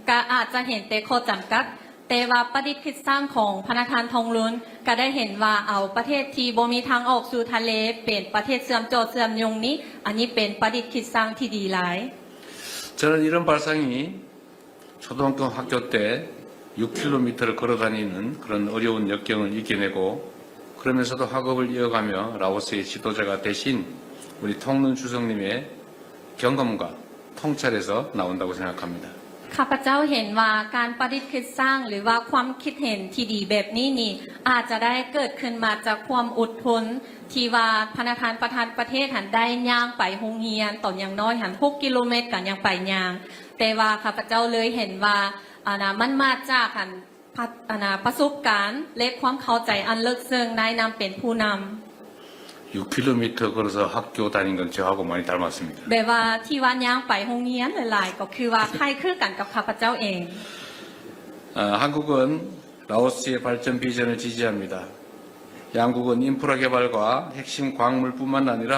ກໍອາດຈະເຫັນແຕ່ຂໍ້ຈຳກັດ ແຕ່ວ່າປະດິດຄິດສ້າງຂອງພະນັກງານທອງລຸນ ກໍໄດ້ເຫັນວ່າເອົາປະເທດທີ່ບໍ່ມີທາງອອກສູ່ທະເລ ເປັນປະເທດເຊື່ອມຈອດເຊື່ອມໂຍງນີ້ ອັນນີ້ເປັນປະດິດຄິດສ້າງທີ່ດີຫຼາຍ. 저는 이런 발상이 초등학교 학교 때 육 킬로미터를 걸어 다니는 그런 어려운 역경을 이겨내고, 그러면서도 학업을 이어가며 라오스의 지도자가 되신 우리 통눈 주석님의 경험과 통찰에서 나온다고 생각합니다. ຂ້າພະເຈົ້າເຫັນວ່າການປະດິດຄິດສ້າງ ຫຼືວ່າຄວາມຄິດເຫັນທີ່ດີແບບນີ້ນີ້ ອາດຈະໄດ້ເກີດຂຶ້ນມາຈາກຄວາມອົດທົນ ທີ່ວ່າພະນັກງານປະທານປະເທດຫັ້ນໄດ້ຍ່າງໄປໂຮງຮຽນ ຕອນຍັງນ້ອຍຫັ້ນຫົກກິໂລແມັດກໍຍັງໄປຍ່າງ ແຕ່ວ່າຂ້າພະເຈົ້າເລີຍເຫັນວ່າ ອັນນະ ມັນມາຈາກ ອັນ ປະ ອັນນະ ປະສົບການ ແລະ ຄວາມເຂົ້າໃຈອັນເລິກເຊິ່ງໃນນາມເປັນຜູ້ນຳ. 육 킬로미터 걸어서 학교 다닌 건 저하고 많이 닮았습니다. ແບບວ່າທີ່ວ່າຍ່າງໄປໂຮງຮຽນຫຼາຍໆ ກໍຄືວ່າຄ້າຍຄືກັນກັບຂ້າພະເຈົ້າເອງ. 아, 한국은 라오스의 발전 비전을 지지합니다. 양국은 인프라 개발과 핵심 광물뿐만 아니라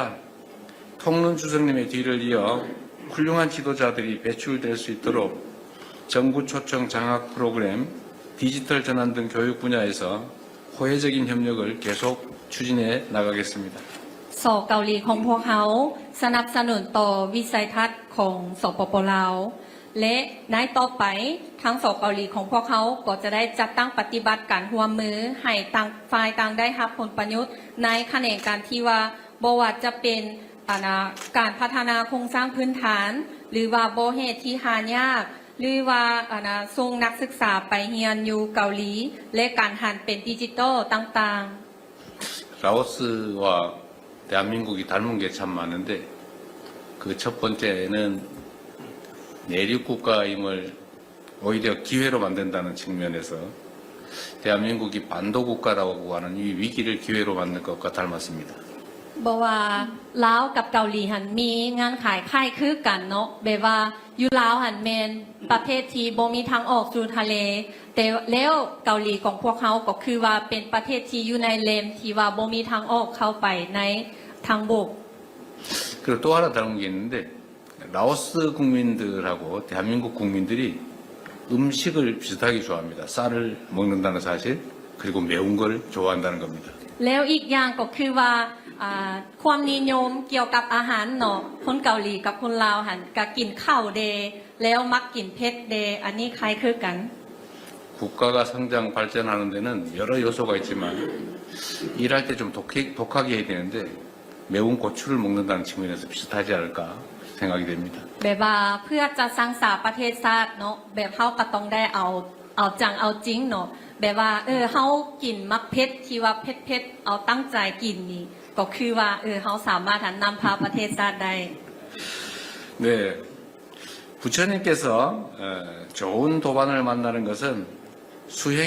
통눈 주석님의 뒤를 이어 훌륭한 지도자들이 배출될 수 있도록 정부 초청 장학 프로그램, 디지털 전환 등 교육 분야에서 호혜적인 협력을 계속 추진해 나가겠습니다. ສ.ເກົາຫຼີຂອງພວກເຮົາສະໜັບສະໜູນຕໍ່ວິໄສທັດຂອງ ສປປ ລາວ ແລະ ໃນຕໍ່ໄປ ທາງ ສ.ເກົາຫຼີຂອງພວກເຮົາກໍຈະໄດ້ຈັດຕັ້ງປະຕິບັດການຮ່ວມມືໃຫ້ຕ່າງຝ່າຍຕ່າງໄດ້ຮັບຜົນປະໂຫຍດໃນຂະແໜງການທີ່ວ່າ ບໍ່ວ່າຈະເປັນ ອັນນະ ການພັດທະນາໂຄງສ້າງພື້ນຖານ ຫຼືວ່າບໍ່ແຮ່ທີ່ຫາຍາກ ຫຼືວ່າ ອັນນະ ສົ່ງນັກສຶກສາໄປຮຽນຢູ່ເກົາຫຼີ ແລະ ການຫັນເປັນດິຈິຕອລຕ່າງໆ. 라오스와 대한민국이 닮은 게 참 많은데, 그 첫 번째는 내륙 국가임을 오히려 기회로 만든다는 측면에서 대한민국이 반도 국가라고 하는 이 위기를 기회로 만든 것과 닮았습니다. ບໍ່ວ່າລາວກັບເກົາຫຼີຫັ້ນມີເງື່ອນໄຂຄ້າຍຄືກັນເນາະ ແບບວ່າຢູ່ລາວຫັ້ນແມ່ນປະເທດທີ່ບໍ່ມີທາງອອກສູ່ທະເລ ແຕ່ແລ້ວເກົາຫຼີຂອງພວກເຮົາກໍຄືວ່າເປັນປະເທດທີ່ຢູ່ໃນແລມທີ່ວ່າບໍ່ມີທາງອອກເຂົ້າໄປໃນທາງບົກ. 그리고 또 하나 닮은 게 있는데, 라오스 국민들하고 대한민국 국민들이 음식을 비슷하게 좋아합니다. 쌀을 먹는다는 사실, 그리고 매운 걸 좋아한다는 겁니다. ແລ້ວອີກຢ່າງກໍຄືວ່າ ອ່າ ຄວາມນິຍົມກ່ຽວກັບອາຫານເນາະ ຄົນເກົາຫຼີກັບຄົນລາວຫັ້ນກະກິນເຂົ້າແດ່ ແລ້ວມັກກິນເຜັດແດ່ ອັນນີ້ຄ້າຍຄືກັນ. 국가가 성장 발전하는 데는 여러 요소가 있지만 일할 때 좀 독해, 독하게 해야 되는데 매운 고추를 먹는다는 측면에서 비슷하지 않을까. 생각이 됩니다. ແບບວ່າເພື່ອຈະສ້າງສາປະເທດຊາດເນາະ ແບບເຮົາກໍຕ້ອງໄດ້ເອົາເອົາຈັງເອົາຈິງເນາະ ແບບວ່າເອີເຮົາກິນໝາກເຜັດທີ່ວ່າເຜັດໆ ເອົາຕັ້ງໃຈກິນນີ້ ກໍຄືວ່າເອີເຮົາສາມາດນຳພາປະເທດຊາດໄດ້. 네. 부처님께서 어, 좋은 도반을 만나는 것은 수행